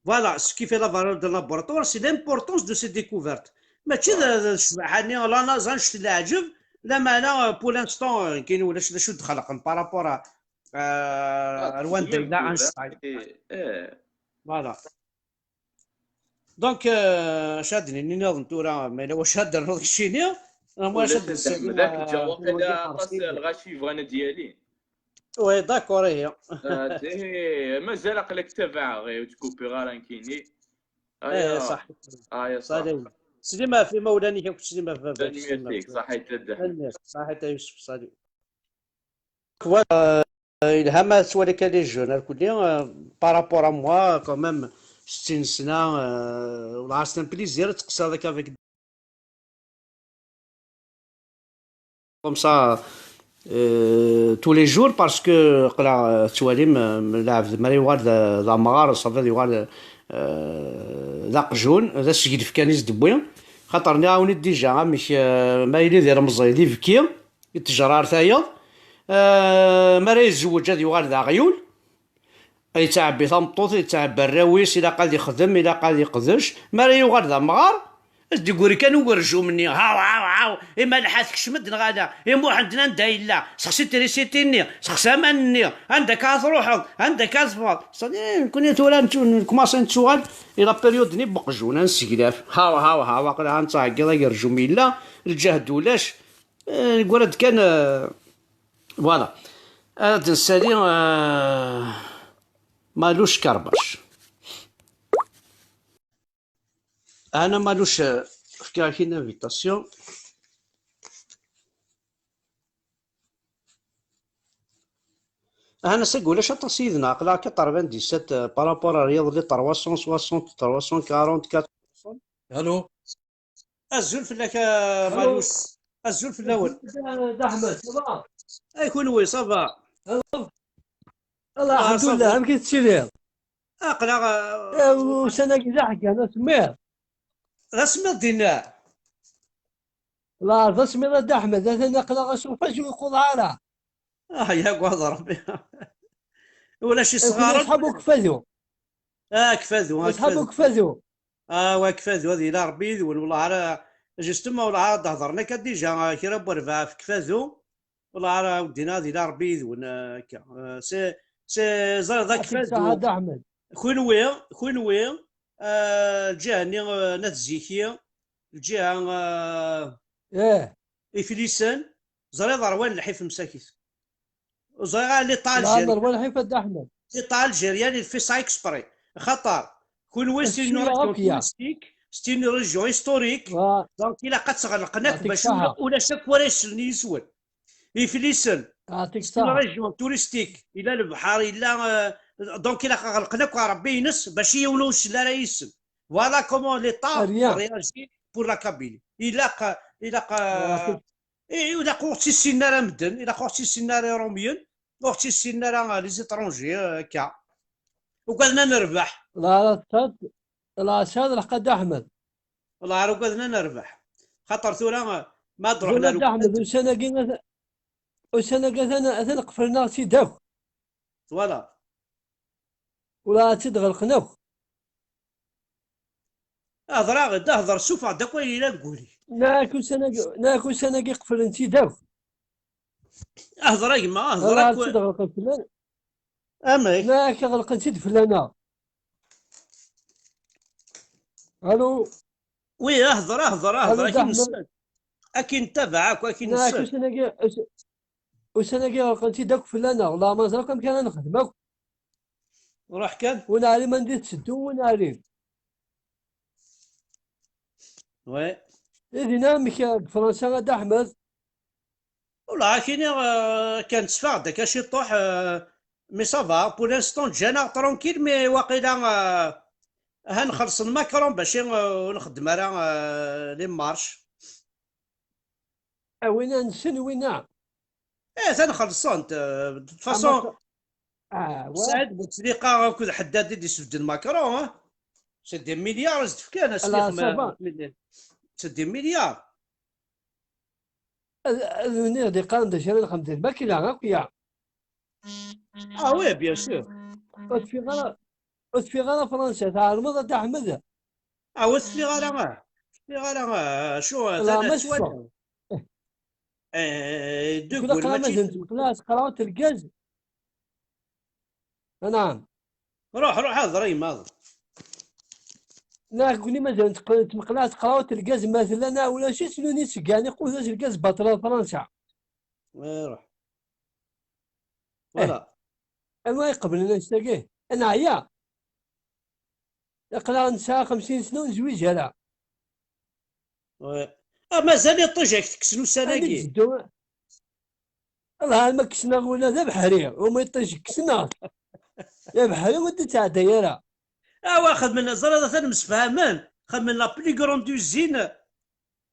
Voilà, ce qui fait la valeur d'un laboratoire, c'est l'importance de ses découvertes. Mačči d, d ccbaḥa-nni, la NASA, annect n leɛǧeb, lameɛna, euh, pour l'instant, euh, nekkin ulac d acu d-xelqen par rapport à, euh, ar wanda yella Einstein. Eh, eh. Voilà. Donc, euh, acu ad d-nini niḍen tura, ma yella wacu ad d-ternuḍ keččini, neɣ wacu ad d-nessali, dak ǧǧaɣ waqila aṭas n lɣaci yebɣan ad d-yali. Oui, d'accord, ihi. Ah, eh, mazal aql-ak ttabaɛeɣ, eh, ur ttkupiɣ ara nekkini. Eh, aya, ṣaḥit. Aya, ṣaḥit. Slim ɣef imawlan-ik akk, slim ɣef baba-k, slim ɣef. Tanemmirt-ik, ṣaḥit a Dda Ḥmed. Tanemmirt, ṣaḥit a Yusef, salut. Voilà, euh, yelha ma tettwali akka les jeunes, ar kulli, euh, par rapport à moi, quand même, settin sna, euh, والله c'est un plaisir ad teqsiḍ akka avec. Comme ça, euh, tous les jours, parce que aql-aɣ, euh, tettwalim, euh, lɛebd mi ara yuɣal d, d amɣar, ṣafi ad yuɣal, euh, d aqjun, d aseglef kan i s-d-wwi. Xaṭer nniɣ-awen-id déjà amek, euh, ma yili d ilemẓi, d ibki i ttejrar tayeḍ, euh, mi ara yezweǧ ad yuɣal d aɣyul. Yettɛebbi tameṭṭut, yettɛebbi arraw-is, ilaq ad ixdem, ilaq ad iqdec. Mi ara yuɣal d amɣar, ad d-igri kan ugerjum-nni, haw, haw, haw, i Malḥa tekcem-d neɣ ala, i Muḥend anda yella, sexsi trisiti-nni, sexsi aman-nni, anda akka ara truḥeḍ, anda akka ara teffɣeḍ. C'est-à-dire, nekkni tura nettu-, nekkumaṣi nettuɣal i la période-nni n weqjun, ad nesseglaf, haw, haw, haw, aql-aɣ nettɛeggiḍ agerjum yella, lǧehd ulac, eh, neggara-d kan, eh, Voilà. Ad nsali, euh, Malouche Karbac. Ana Malouche, euh, fkiɣ-ak une invitation. Ana seg ulac aṭas yid-neɣ, aql-aɣ quatre-vingt-dix-sept, euh, par rapport à yiḍelli trois cent soixante, trois cent quarante, quatre cents. Allô. Azul fell-ak, a Malouche. Azul fell-awen. Azul, d Ahmed, ça va? Ay, kunwi, ça va? Alhamdulillah, amek i tettiliḍ? Aql-aɣ, eh, ussan-agi d aḥeggan, asemmiḍ. D asemmiḍ dinna. La, d asemmiḍ a Dda Ḥmed, atan aql-aɣ asuffeɣ ur iquḍ ara. Ah, ya gwad Rebbi. Ulac isɣaren. Asḥab ukfadu. Ah, kfadu, ah, asḥab ukfadu. Ah, wa kfadu, ad yili Rebbi yid-wen. Wellah ara, justement, wellah ara d-hedren akka déjà, ah, kra n werbaɛ ɣef kfadu. Wellah ara, weddin, ad yili Rebbi yid-wen, ah, akka. Ah, c'est, c'est, ẓriɣ d akfadu. Yeɛṭik ṣṣeḥḥa a Dda Ḥmed. Kunwi, kunwi, ah, lǧiha-nni, ah, n At Ziki, lǧiha, ah, Iflisen, ẓriɣ ṛwan lḥif msakit. Ẓriɣ l'État algérien. L'État algérien, il fait ça exprès. Xaṭer, kunwi, c'est une région touristique, c'est une région historique. Donc, ilaq ad tt-ɣelqen akk bac ulac akk wara isellen yis-wen. Iflisen, c'est une région touristique. Yella lebḥer, yella, euh, donc ilaq ad ɣelqen akk aɛebbi-ines bac yiwen ur isell ara yis-sen. Voilà comment l'État réagit pour la Kabylie. Ilaq, ilaq, euh, I, ilaq ur ɣ-tt-issinen ara medden, ilaq ur ɣ-tt-issinen ara Iṛumyen, ur ɣ-tt-issinen ara, ah, les étrangers, ah, akka. Ugaden ad nerbeḥ. La, la, tesɛiḍ, la, tesɛiḍ lḥeqq a Dda Ḥmed. Wellah, ar ugaden ad nerbeḥ. Xaṭer tura, ah, ma ad ruḥen ar ugaden. Ussan-agi atan, ussan-agi atan, atan qeflen-aɣ-tt-id akk. Twalaḍ. Ula ad tt-id-ɣelqen akk. Hḍer-aɣ-d, hḍer, ssufeɣ-d akk ayen yellan deg wul-ik. Neɣ akk ussan-agi, neɣ akk ussan-agi qeflen-tt-id akk. Hḍer a gma, hḍer akk. Ur tt-id-ɣelqen fell-aneɣ. Amek? Neɣ akk ɣelqen-tt-id fell-aneɣ. Allo? Oui, hḍer, hḍer, hḍer, akin nessen. Akin nettabaɛ akk, akin nessen. Neɣ akk ussan-agi, us-, ussan-agi ɣelqen-tt-id akk fell-aneɣ. Wellah ma ẓriɣ akk amek ara nexdem akk. Ruḥ kan. Ur neɛlim anda i tetteddu, ur neɛlim. Ouais. I dinna amek deg Fransa a Dda Ḥmed? Ula akini, euh, kan tteffeɣ-d akka ciṭuḥ, euh, mais ça va, pour l'instant, ǧǧan-aɣ tranquille, mais waqila, euh, ha nxelṣen Macron bac i, euh, ur nxeddem ara, euh, les marches. A winna nessen winna. Eh, atan xelṣent, euh, de toute façon, Saɛid Butlika akked Ḥeddad i d-isbedden Macron, hein? C'est des milliards i s-d-fkan, asmi c'est des milliards. Ad, ad win i ɣ-d-iqqaren d acu ara nexdem d lmakla akk ya. Ah oui, bien sûr. Ur teffiɣ ara, ur teffiɣ ara Fransa, tɛelmeḍ a Dda Ḥmed? Ah, ur teffiɣ ara, ah. Teffiɣ ara, ah, acu, la, tala ma tettwali. Eh, deg wul, mačči d tmeqlaɛt, qraɣ telgaz. Anɛam. Ruḥ, ruḥ, hḍer a yemma, hḍer. Neɣ gni mazal tmeqlaɛt, qraɣ telgaz, ma tella neɣ ulac-itt, nuni seg ɛni qudaz lgaz baṭel ar Fransa. Eh, ruḥ. Eh. Voilà. Anwa iqeblen annect-agi? Ad neɛya. Aql-aɣ nesɛa xemsin sna ur nezwiǧ ara. Ouais. Ah, mazal iṭij ak-tekksen ussan-agi. Anda i d-teddu? Allah, ma kksen-aɣ ula d abeḥri, uma iṭij kksen-aɣ. D abeḥri ur d-ittɛedday ara. Awa, xedmen, ẓriḍ, atan msefhamen, xedmen la plus grande usine,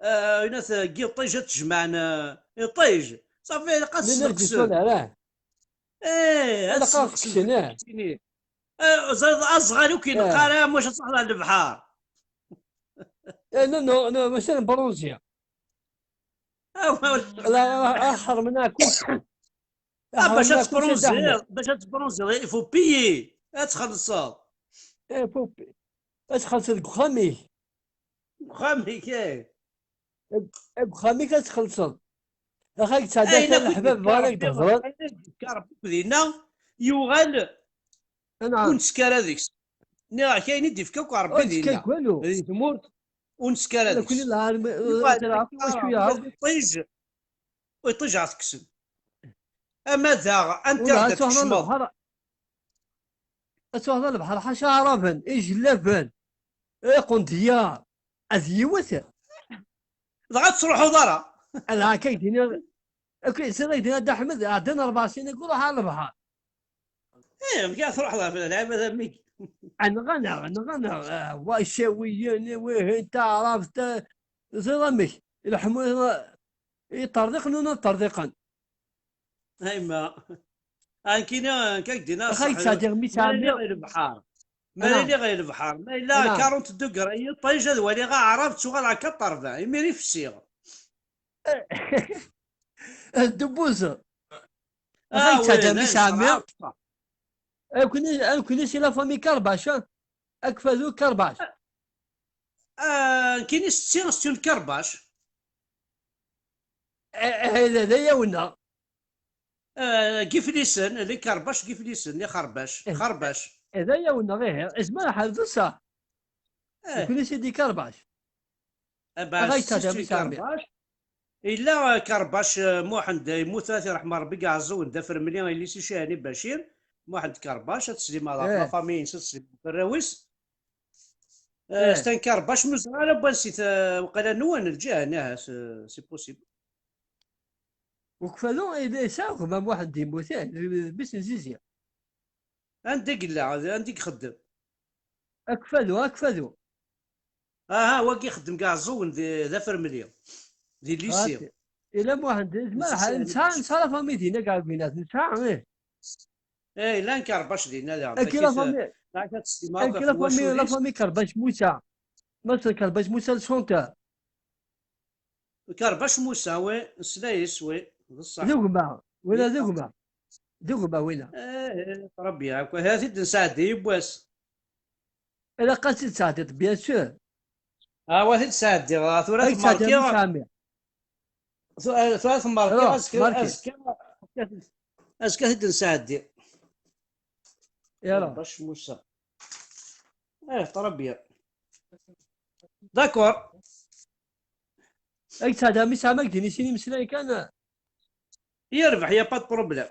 euh, une, euh, n yiṭij ad t-jemɛen, euh, iṭij. صافي، ilaq ad L'énergie sneqsen. Solaire, ah. Eh, ad sneqsen, eh. Eh, ẓriḍ, azɣal ur k-ineqq ara, maca ad truḥeḍ ɣer lebḥer. Eh, non, non, non, mačči n bronzi. Ah, ḥermen akk. Ah, bac ad tbronziḍ, bac ad tbronziḍ, il faut payer. Ad txellṣeḍ. Eh, faut payer. Ad txellṣeḍ deg uxxam-ik. Deg uxxam-ik, eh. Deg uxxam-ik ad txellṣeḍ. Axi yettɛedda kan leḥbab bɣan ad k-d-hedren. Rebbi dinna, yuɣal ur nettekk ara deg-s. Nniɣ-ak ayen i d-ifka akk Rebbi dinna. Di tmurt, ur nettekk ara deg-s. Iṭij, iṭij ad t-kksen. Ama daɣ, anta ad tkecmeḍ? Ad tuɣeḍ lebḥer ḥaca aɛraben, ijellaben, iqendyar, ad yiwet. Dɣa ad truḥuḍ ara. Ala, akka k-d-iniɣ, akka, s-, ak-d-iniɣ Dda Ḥmed, ɛeddan rebɛa snin, ad ruḥ ɣer lebḥer. Eh, amek ara truḥeḍ ɣef lɛibad, a mmi? Nɣan-aɣ, nɣan-aɣ, ah, wa icawiyen, wihin, taɛrabt, ta-, ẓriɣ amek, ileḥmu, iṭerḍiqen, ur ṭerḍiqen. Ayma. Ankini, ankak dina. Axay, ttɛeddiɣ mi ttɛeddiɣ. Ma iliɣ i lebḥer. Ma iliɣ i lebḥer. Ma yella quarante degrés, yiṭij ad waliɣ aɛrab, ttuɣal akka ṭerba. Imir i fsiɣ. Dubuz. Axay, ttɛeddiɣ mi ttɛeddiɣ. Akuni, akuni si la famille Karbac, hein? Akfadu Karbac. Ah, kini setti, setti n Karbac. Eh, eh, d, d ayawna. Ah, Giflisen, li Karbac, Giflisen, li Xarbac, eh, Xarbac. Eh, d ayawna, ih, izmer ḥal d ṣṣeḥ. Eh. Kuni si di Karbac. Eh, bah, setti n Karbac. Illa, eh, Karbac, eh, Muḥend, eh, yemmut, ad t-yerḥem Rebbi, deg Ɛeẓẓug n Dda Fermli, yelli-s i Cihani Bacir, Muḥend Karbac, ad teslim ɣef la famille-ines, ad teslim ɣef warraw-is. Eh, eh. Stanka Rebbac, muzɣal n wansi-t, eh, waqila nwen, lǧiha-nni, ahat, eh, c'est possible. Ukfadu, eh, yesɛa gma Muḥend yemmut, eh, d mmi-s n Zizi. Anda i yella, anda i ixeddem? Akfadu, Akfadu. Aha, wagi ixeddem deg Ɛeẓẓugen di, d afermli. Di lycée. Ila Muḥend, nezmer, nesɛa, nesɛa la famille dinna deg Ɛebinat, nesɛa, ih. Eh, llan Kerbac dinna daɣen. Akk la famille, akk la famille, la famille Kerbac Musa. Master Kerbac Musa, le chanteur. Kerbac Musa, wi, nesla yes, wi, d ṣṣeḥ. D gma, wina d gma. D gma, wina. Eh, eh, Rebbi, akk, ha t-id-nesɛeddi yiwwas. Ilaq ad tt-id-tesɛeddiḍ, bien sûr. Ah, wa t-id-sɛeddiɣ, ah, tura temmerkiɣ. Tu-, eh, tura temmerkiɣ, azekka, azekka, azekka t-id-nesɛeddi. Yala. Bac Musa. Eh, très bien. D'accord. Ay, tesɛedda mi sɛa ma k-d-ini sin imeslayen kan. Yerbeḥ, y a pas de problème.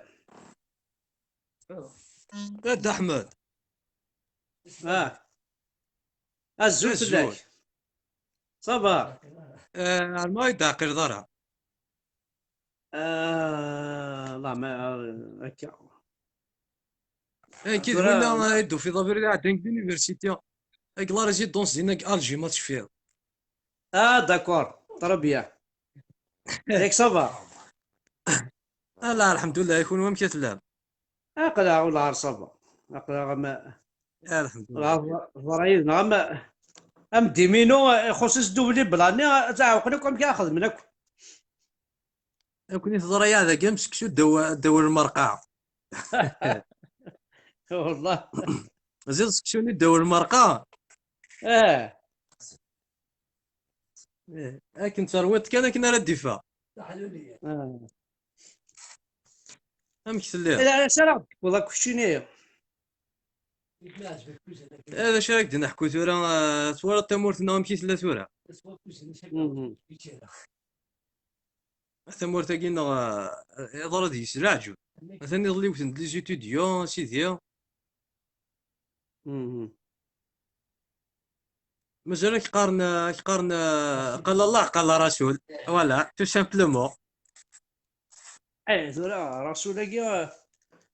A Dda Ḥmed. Ah. Azul fell-ak. Ça va. Eh, ar ma ur yi-d-teɛqileḍ ara. Ah, la, ma, ah, akka. Ayen kid winna i d-tufiḍ abrid iɛeddan deg l'université. Deg la résidence dinna deg Alger, ma tecfiḍ. Ah, d'accord. Très bien. Yak ça va. Ah, la, alḥemdulillah, i kunwi amek i tellam? Aql-aɣ ula ɣer ça va. Aql-aɣ am, alḥemdulillah. Ẓra yid-neɣ am, am Dimino, ixuṣ-is double blanni, ad tt-ɛewqen akk amek ara xedmen akk. Nekkni teẓra-yaɣ dagi am seksu ddaw, ddaw lmerqa. Wallah. Ziɣ seksu-nni ddaw lmerqa. Eh. Eh, akken terwiḍ kan akken ara d-iffeɣ. Ah. Amek telliḍ? Ala, acu ara ɣ-d-tefkeḍ akk keččini? Eh, d acu ara k-d-neḥku tura? Eh, twalaḍ tamurt-nneɣ amek i tella tura? Mhm. Tamurt-agi-nneɣ, eh, iḍra deg-s leɛǧeb. Atan iḍelli wten-d les étudiants, a sidi. Mhm. Mazal ad k-qqaren, ad k-qqaren, eh, qala Allah, qala Rasul. Voilà, tout simplement. Eh, tura Rasul-agi,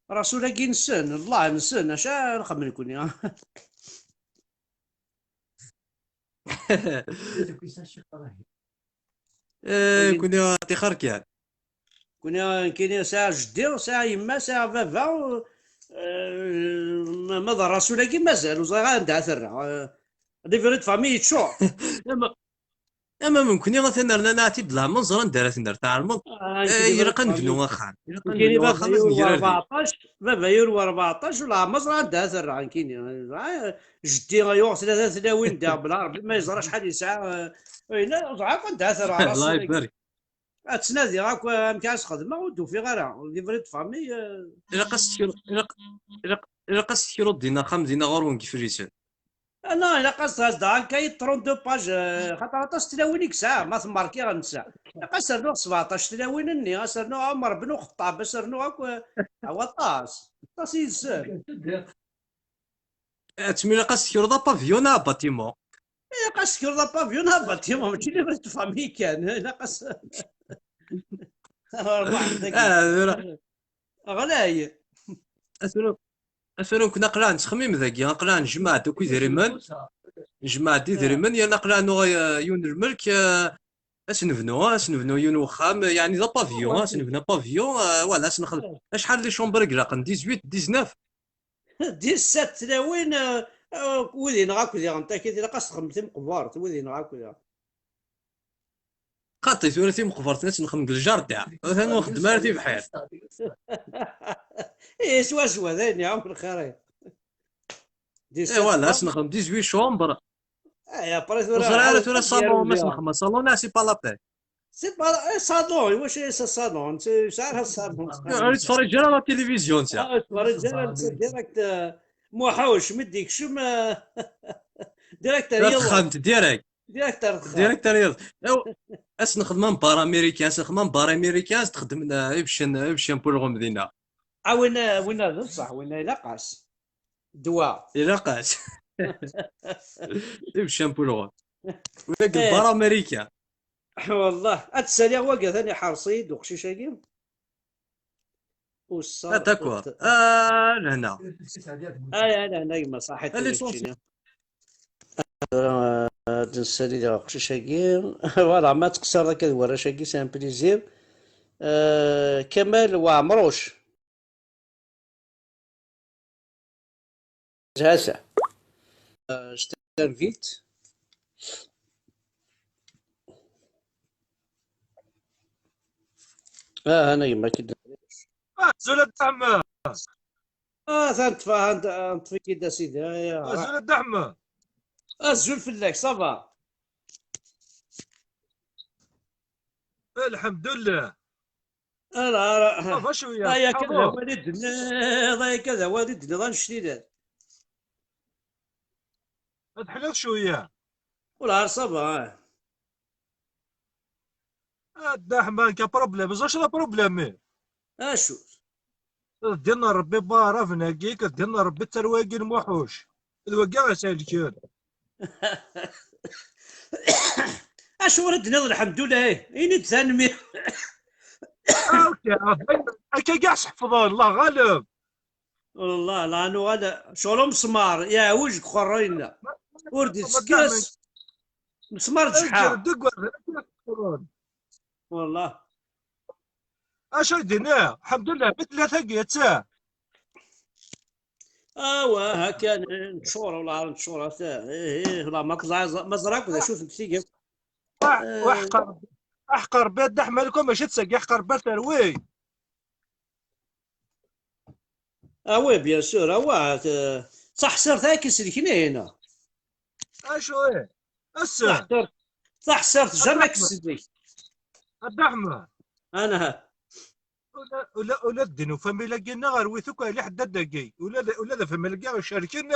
Rasul-agi nessen, Allah nessen, acu ara nxemmem nekkni? Eh, kuni tixer kan. Nekkini sɛiɣ jeddi, sɛiɣ yemma, sɛiɣ baba, eh, ma, ma d rrasul-agi mazal, ur ẓriɣ ara anda ara t-rreɣ. Eh, livret de famille yeččur. Ama, ama nekkni atan rnan-aɣ-t-id leɛmer, ẓran anda ara t-nerr, tɛelmeḍ? Ah, eh, nekkini ilaq ad nebnu axxam. Ilaq ad nebnu axxam, ad t-negrar din. Baba yur rbeɛṭac, baba yur rbeɛṭac, ur leɛmer ẓriɣ anda ara t-rreɣ nekkini. Ah, jeddi yuɣ tlata tlawin da, bla Rebbi ma yeẓra acḥal yesɛa, eh, ur ẓriɣ akk anda ara t-rreɣ. Allah ibarek. Ad ttnadiɣ akk amek ara s-xedmeɣ, ur d-ufiɣ ara. Livret de famille, eh. Ilaq ad s-tekru-, ilaq, ilaq, ilaq ad s-tekruḍ din axxam dinna ɣur-wen deg Iflisen. Ah, non, ilaq ad s-, ad s-d-ɛan kayi trente-deux pages, eh, xaṭer aṭas n tlawin i yesɛa, ma temmarkiɣ netta. Ilaq ad s-rnuɣ sbeɛṭac tlawin-nni, ad s-rnuɣ Ɛumer ben Uxeṭṭab, ad s-rnuɣ akk, eh, awa aṭas. Aṭas yid-sen. Ad tmilaq ad s-tekruḍ apavyon neɣ bâtiment? Ilaq ad s-tekruḍ apavyon neɣ bâtiment, mačči livret de famille kan. Ilaq ad s-, ṛbeḥ dagi. Ah, tura. Ɣlay. Tura, tura nekkni aql-aɣ nettxemmim dagi, aql-aɣ nejmeɛ-d akk idrimen, nejmeɛ-d idrimen, yerna aql-aɣ nuɣ, eh, yiwen n lmelk, eh, ad s-nebnu, ad s-nebnu yiwen n wexxam, yeɛni d apavyon, ad s-nebnu apavyon, eh, voilà, ad s-nexdem. Acḥal les chambres i ilaqen? Dix-huit, dix-neuf? Dix-sept tlawin, eh, eh, wid-inneɣ akk diɣen, takit ilaq ad s-texdem timeqbert, wid-inneɣ akk diɣen. Xaṭi, tura timeqbert-nni ad tt-nexdem deg ljardin. Atan ur nxeddem ara tibḥirt. Ih, swaswa, d ayen iɛum lxir. Eh, voilà, ad s-nexdem dix-huit chambres. Eh, après tura, ur ẓriɣ ara tura salon, ma ad s-nexdem salon, neɣ c'est pas la peine. C'est pas, eh, salon, iwacu i s-, salon, yesɛa salon. Ur yettferrij ara la télévision, ça. Ah, ur yettferrij ara, c'est direct, euh, Muḥuc, mi d-yekcem, euh, direct ar yiḍ. Ar texxamt, direct. Direct ar texxamt. Direct ar yiḍ. Aw, ad s-nexdem ambar américain, ad s-nexdem ambar américain, ad s-texdem, euh, ibeccan, ibeccan n ulɣem dinna. Ah, winna, winna d ṣṣeḥ, winna ilaq-as. Ddwa. Ilaq-as. Ibeccan n ulɣem. Wagi, eh, bar Amerika. Wallah, ad t-ssaliɣ wagi, atan iḥerṣ-iyi-d uqcic-agi. Uṣṣer. Ah, d'accord. Ah, lehna. Ah, ya lehna, gma, ṣaḥit. Ad nessali daɣ aqcic-agi. Voilà, ma teqsireḍ akka d warrac-agi, c'est un plaisir. Euh, Kamal Waɛemruc. Hasa. Euh, je t'invite. Ah, ana yemma kid. Ah, azul a Dda Ḥemmu. Ah, ta neṭṭef-, ah, neṭṭef-ik-id a sidi. Ah, ya. Azul a Dda Ḥemmu. Azul fell-ak, ça va? Lḥemdullah. Ala, ara. Ça va cwiya, aya kan d awal i d-tenniḍ, aya kan d awal i d-tenniḍ, annect-ilat. Ad teḥliḍ cwiya. Ula ar ça va, ah. A Dda Ḥemmu, ka problème. Ẓer acu d aproblème-i? Acu? D ddin n Ṛebbi baraben-agi, d ddin n Ṛebbi d tarwa-agi n Muḥuc. D wagi i s-helken. Acuɣer i d-tenniḍ lḥemdullah? Ini-d tanemmirt. Ah, ok, ah, akka i ḥefḍen, Allah ɣaleb. Wallah, la nuɣal, ccɣel umesmar, yeɛwej deg uqerruy-nneɣ. Ur d-ittekkes. Mesmar d ǧeḥḥa. Wallah. Acu i d-iniɣ? Lḥemdullah, mi tella tagi, atta. Awa, ha kan, neččur, wala neččur, atta. Ih, ih, la, ma teẓra-, ma ẓra akk d acu tent-tigi. Aḥ-, eh, aḥqer, aḥqer Rebbi a Dda Ḥemmu, mačči d tagi, aḥqer Rebbi ar terwi. Ah oui, bien sûr, ah ouais, euh, taḥṣirt-agi selken-iyi. Acu, eh? Ass-a? Taḥṣirt, taḥṣirt, jamais k-selk. A Dda Ḥemmu. Ana. Ula, ula, ula d ddin ufamil-agi-nneɣ, rwit akk ɛli ḥeddad-agi. Ula d, ula d afamil-agi icerken,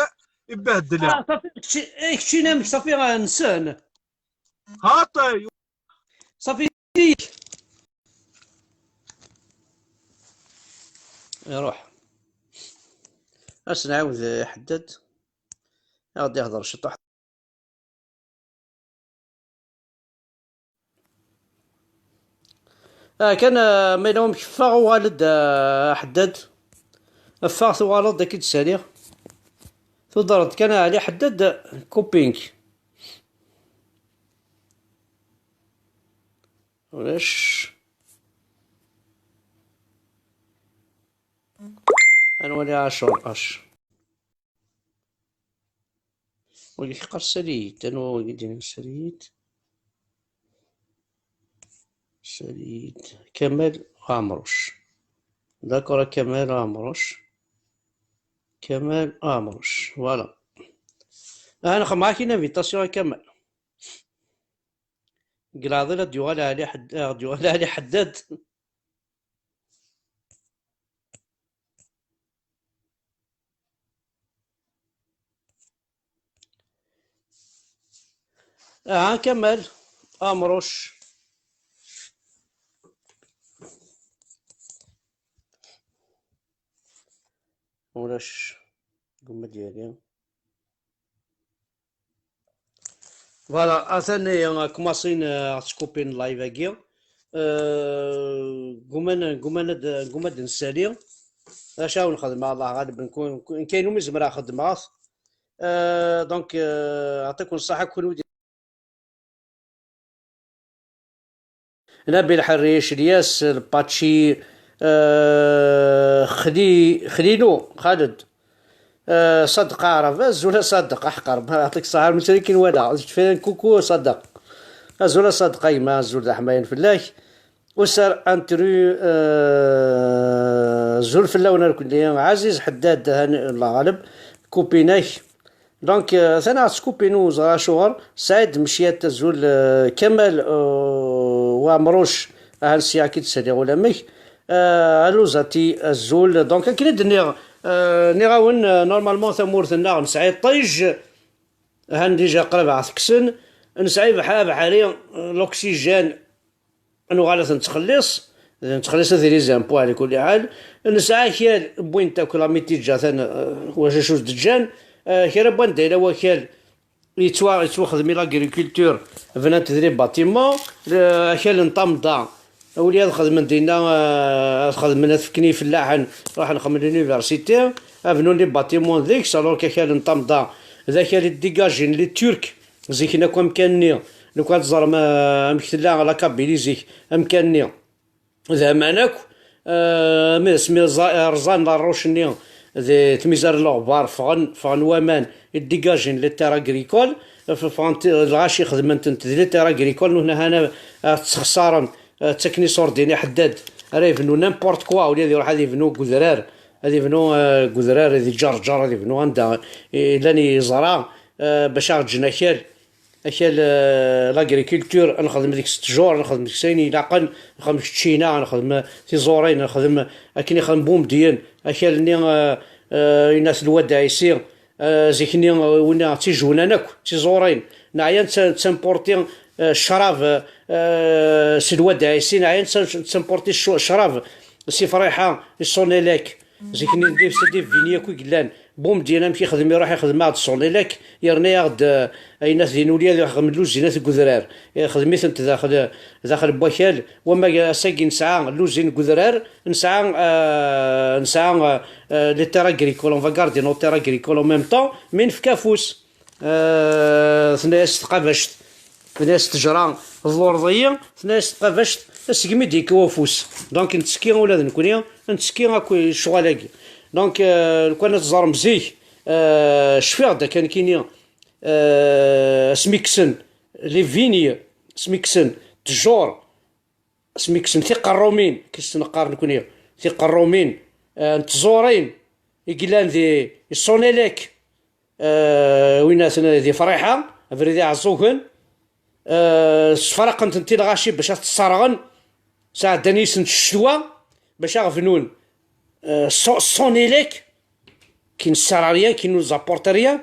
ibehdel. Ah, safi, kečči, eh, keččini amek, safi, ah, nsen. Xaṭi. Safi. Iruḥ. Ad s-nɛawed i Ḥeddad. Ad ɣ-d-ihder ciṭuḥ. Ah, kan, ah, ma yella wamek, ffeɣ uɣal-d, ah, Ḥeddad. Ffeɣ tuɣaleḍ-d, ad k-id-ssaliɣ. Tudreḍ kan, ah, Ɛli Ḥeddad, couping. Ulac. Wali Acur, Ac. Wagi yeqqar Saliyit, anwa wagi d-yenna Saliyit? Saliyit, Kamal Amruc. D'accord, a Kamal Amruc. Kamal Amruc, voilà. Ah, nxedmeɣ ak une invitation a Kamal. Deg leɛḍil ad d-yuɣal Ɛli Ḥedd-, ad d-yuɣal Ɛli Ḥeddad. Aha, Kamal Amruc. Ulac, gumma d-yali. Voilà, atan, eh, kmasin, eh, ad skupin live-agi. Eh, gumman, gumman ad, gumman ad nsali. Acu ara nxedm, Allah ɣaleb, nkun, nkun, kayen umi zemreɣ xedmeɣ-t. Eh, donc, eh, aɛṭiken ṣṣaḥa kunwi. Nabil Ḥerric, Lyas Lpaci, eh, Xli-, Xlilu Xaled, eh, Sadeq Aɛrab, azul a Sadeq, aḥqer, ma yeɛṭik ṣṣeḥḥa, ur nettali kin wala, d kfaya n kuku Sadeq. Azul a Sadeq, a gma, azul d aḥmayan fell-ak. Usar Antru, eh, azul fell-awen irkelli, Ɛaziz Ḥeddad, hani, Allah ɣaleb, kupinak. Donc, euh, atan ad skupin ur ẓriɣ acuɣer. Saɛid Meciyat, azul, euh, Kamal, euh, Waɛmruc, ahan sya ad k-id-saliɣ ulamek. Euh, Aluzati, azul. Donc, akken i d-nniɣ, euh, nniɣ-awen, euh, normalement tamurt-nneɣ nesɛa iṭij, ahan déjà qrib ad t-kksen. Nesɛa ibḥ-, abeḥri, euh, l'oxygène, ad nuɣal ad t-nettxelliṣ, nettxelliṣ ad tili zimpu ɛla kulli ḥal. Nesɛa akal, wwin-t akk la mitiǧa, atan, eh, wacu s d-ǧǧan, eh, kra n wanda yella wakal, yettwa-, yettwaxdem i l'agriculture, bnan-t d les bâtiments, eh, akal n Tamda, au lieu ad xedmen dinna, eh, ad xedmen, ad fken i ifellaḥen, ruḥen xedmen l'université, ad bnun les bâtiments deg-s, alors qu'akal n Tamda d akal i d-dégagin les Turcs, zik-nni akk amkan-nni, lukan ad teẓrem, eh, amek tella la Kabylie zik, amkan-nni d aman akk, eh, mi asmi rẓa-, rẓan la roche-nni di tmizar n Leɣbar, ffɣen, ffɣen waman, i d-dégagin les terres agricoles, f-, ffɣen ti-, lɣaci xedmen-tent di les terres agricoles, nutni hana, eh, ttexsaren, eh, ttaken iṣurdiyen i Ḥeddad, ara yebnu n'importe quoi, au lieu ad iruḥ ad yebnu deg udrar, ad yebnu, eh, deg udrar, di Ǧerǧer, ad yebnu anda i llan yeẓra, eh, bac ad ɣ-ǧǧen akal. Akal, eh, l'agriculture, ad nexdem deg-s ttjur, ad nexdem deg-s ayen ilaqen, ad nexdem deg-s ččina, ad nexdem tiẓurin, ad nexdem akken ixdem Bumedyen, akal-nni, eh, eh, inat Lwad Ɛisi, eh, zik-nni, eh, winna d tijewnan akk, d tiẓurin, neɛya netta-, nettimporti, eh, ccrab, eh, s Lwad Ɛisi, neɛya netta-, nettimporti ccu-, ccrab si Friḥa, i Sonelec, zik-nni d, d, d vini akk i yellan. Bumedyen amek ixdem, iruḥ ixdem-aɣ-d Sonelec, yerna-yaɣ-d, eh, ayen at din ulya, ixdem lluzinat deg udrar. Ixdem-itent daxel, daxel n wakal. Wama ass-agi nesɛa lluzin deg udrar, nesɛa, eh, nesɛa, eh, eh, les terres agricoles, on va garder nos terres agricoles en même temps, mais nefka afus. Eh, tenna-yas tqabact, tenna-yas ttejra d lurḍi, tenna-yas tqabact, segmi d-yekka ufus. Donc, nettekki ula d nekkni, nettekki akk i ccɣel-agi. Donc, eh, lukan ad teẓrem zik, eh, cfiɣ-d akka nekkini, eh, asmi kksen les vignes, asmi kksen ttjur, asmi kksen tiqerrumin, kis neqqar nekkni, tiqerrumin, eh, n tẓurin, i yellan di Sonelec, eh, win aten di Friḥa, abrid Iɛeẓẓugen, eh, sfraqen-tent i lɣaci bac ad t-sserɣen, sɛeddan yis-sent ccetwa, bac ad ɣ-bnun, eh, so-, Sonelec, qui ne sert à rien, qui nous apporte rien,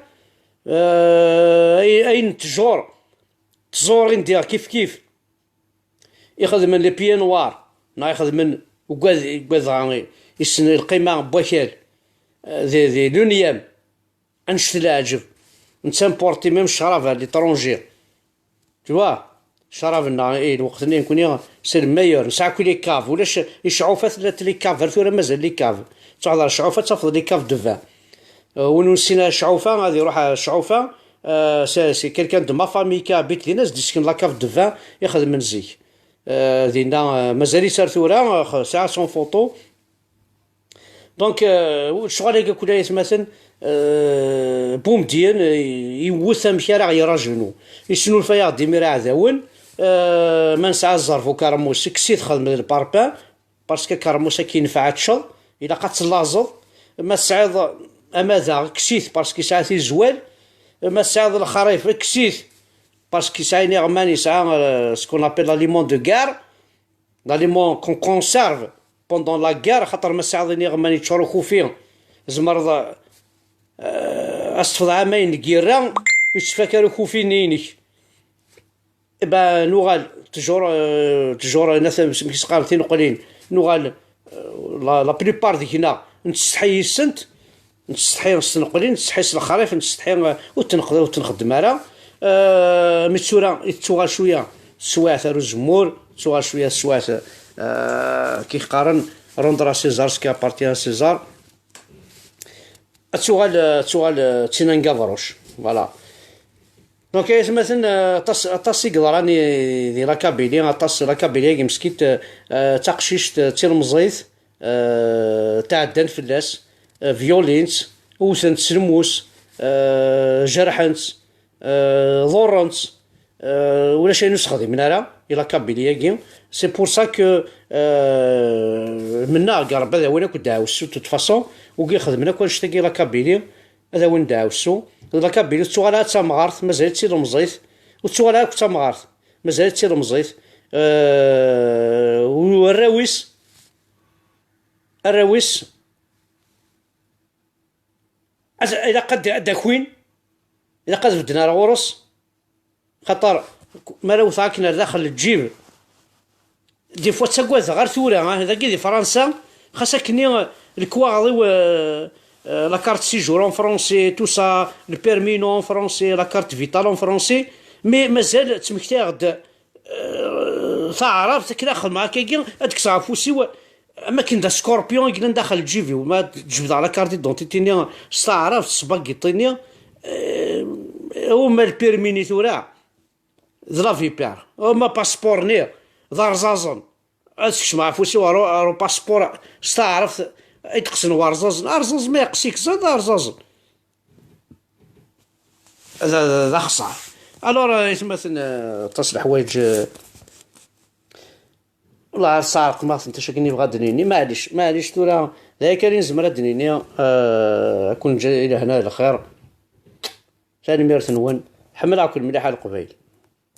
eh, ay-, ayen n ttjur, tẓurin diɣ kif kif, ixedmen les pieds noirs, neɣ ixedmen ugad, ugad dɣa issen lqima n wakal, eh, di, di l'unième, annect leɛǧeb, nettimporti même ccrab à l'étranger. Tu vois, ccrab-nneɣ, eh, lweqt-nni nekkni c'est le meilleur, nesɛa akk les caves, ulac, i Cɛufa tella les caves, ar tura mazal les caves. Tettwaḥḍer Cɛufa, ad tafeḍ les caves de vin. Euh, win ur nessin ara Cɛufa, ad iruḥ ar Cɛufa, euh, c'est, c'est quelqu'un de ma famille qui habite dinna, ad s-d-yessken la cave de vin i xedmen zik. Euh, dinna, euh, mazal-itt ar tura, euh, sɛiɣ son photo. Donc, euh, ccɣel-agi akk ay atmaten, euh, Boumediene, euh, yewwet amek ara ɣ-yerr ajenu. Yesnulfa-yaɣ-d imir aɛdawen, euh, ma nesɛa zzerb ukermus, kkes-it, xdem-d lparpin, parce que akermus ad k-yenfeɛ ad teččeḍ, ilaq ad tellaẓeḍ. Ma tesɛiḍ amadaɣ, kkes-it, parce que yesɛa tizwal. Ma tesɛiḍ lexrif, kkes-it, parce que yesɛa iniɣman, yesɛa, euh, ce qu'on appelle l'aliment de guerre. L'aliment qu'on conserve pendant la guerre, xaṭer ma tesɛiḍ iniɣman yeččur ukufi, tzemreḍ, euh, ad s-tefḍ ɛamayen n lgirra, ur yettfak ara ukufi-nni-inek. Eh ben, nuɣal, toujours, euh, toujours, euh, nat-, mi s-qqaren tineqlin, nuɣal, euh, la, la plupart deg-neɣ nettsetḥi yis-sent, nettsetḥi s tneqlin, nettsetḥi s lexrif, nettsetḥi, euh, ur t-nqed-, ur t-nxeddem ara. Euh, mi d tura i tettuɣal cwiya teswiɛt ar uzemmur, tettuɣal cwiya teswiɛt, euh, ki qqaren, rendre à César ce qui appartient à César. Ad tuɣal, ad tuɣal, euh, d tin n gabruc. Voilà. Donc, ay atmaten, euh, aṭas, aṭas i yeḍran i, di la Kabylie, aṭas, la Kabylie-agi meskint, euh, euh, d taqcict, euh, d tilemẓit, euh, tɛeddan fell-as, euh, violin-tt, wten-tt s lmus, euh, jerḥen-tt, euh, ḍurren-tt, euh, ulac ayen ur sexdimen ara i la Kabylie-agi. C'est pour ça que, euh, mennaɣ deg Rebbi ad awin akk ddeɛwessu, de toute façon, wigi xedmen akk annect-agi i la Kabylie, ad awin ddeɛwessu. D la Kabylie ur tettuɣal ara d tamɣart, mazal-itt d tilemẓit, ur tettuɣal ara akk d tamɣart, mazal-itt d tilemẓit. Euh, u arraw-is, arraw-is, ad, ilaq ad, ad d-akwin, ilaq ad bedden ar ɣur-s, xaṭer mi ara wteɣ akken ar daxel n lǧib, des fois ttagadeɣ ar tura, ah, dagi di Fransa, xas akkenni, euh, lekwaɣeḍ-iw, euh, euh, la carte séjour en français, tout ça, le permis non en français, la carte vitale en français, mais mazal ttmektiɣ-d, euh, taɛrabt, akken ad xedmeɣ akkagi, ad d-kkseɣ afus-iw, am akken d ascorpion i yellan daxel lǧib-iw, ma jebdeɣ la carte d'identité-nni s taɛrabt, s bagiṭ-nni, euh, uma le permis-nni tura, d la vipère, uma passeport-nni, d arẓaẓen, ad skecmeɣ afus-iw ar, ar upassport s taɛrabt, ay d-qqsen warẓaẓen, arẓaẓ ma yeqqes-ik, d arẓaẓen. D, d, d axeṣṣar. Alors, euh, aytmaten, euh, aṭas leḥwayeǧ, euh, والله ar sɛerqmeɣ-tent, acu akken i bɣa ad d-nini. Maɛlic, maɛlic tura, d aya kan i nezmer ad d-nini, euh, ad ken-ǧǧ i lehna d lxir. Tanemmirt-nwen. Ḥemmleɣ-ken mliḥ a Leqbayel.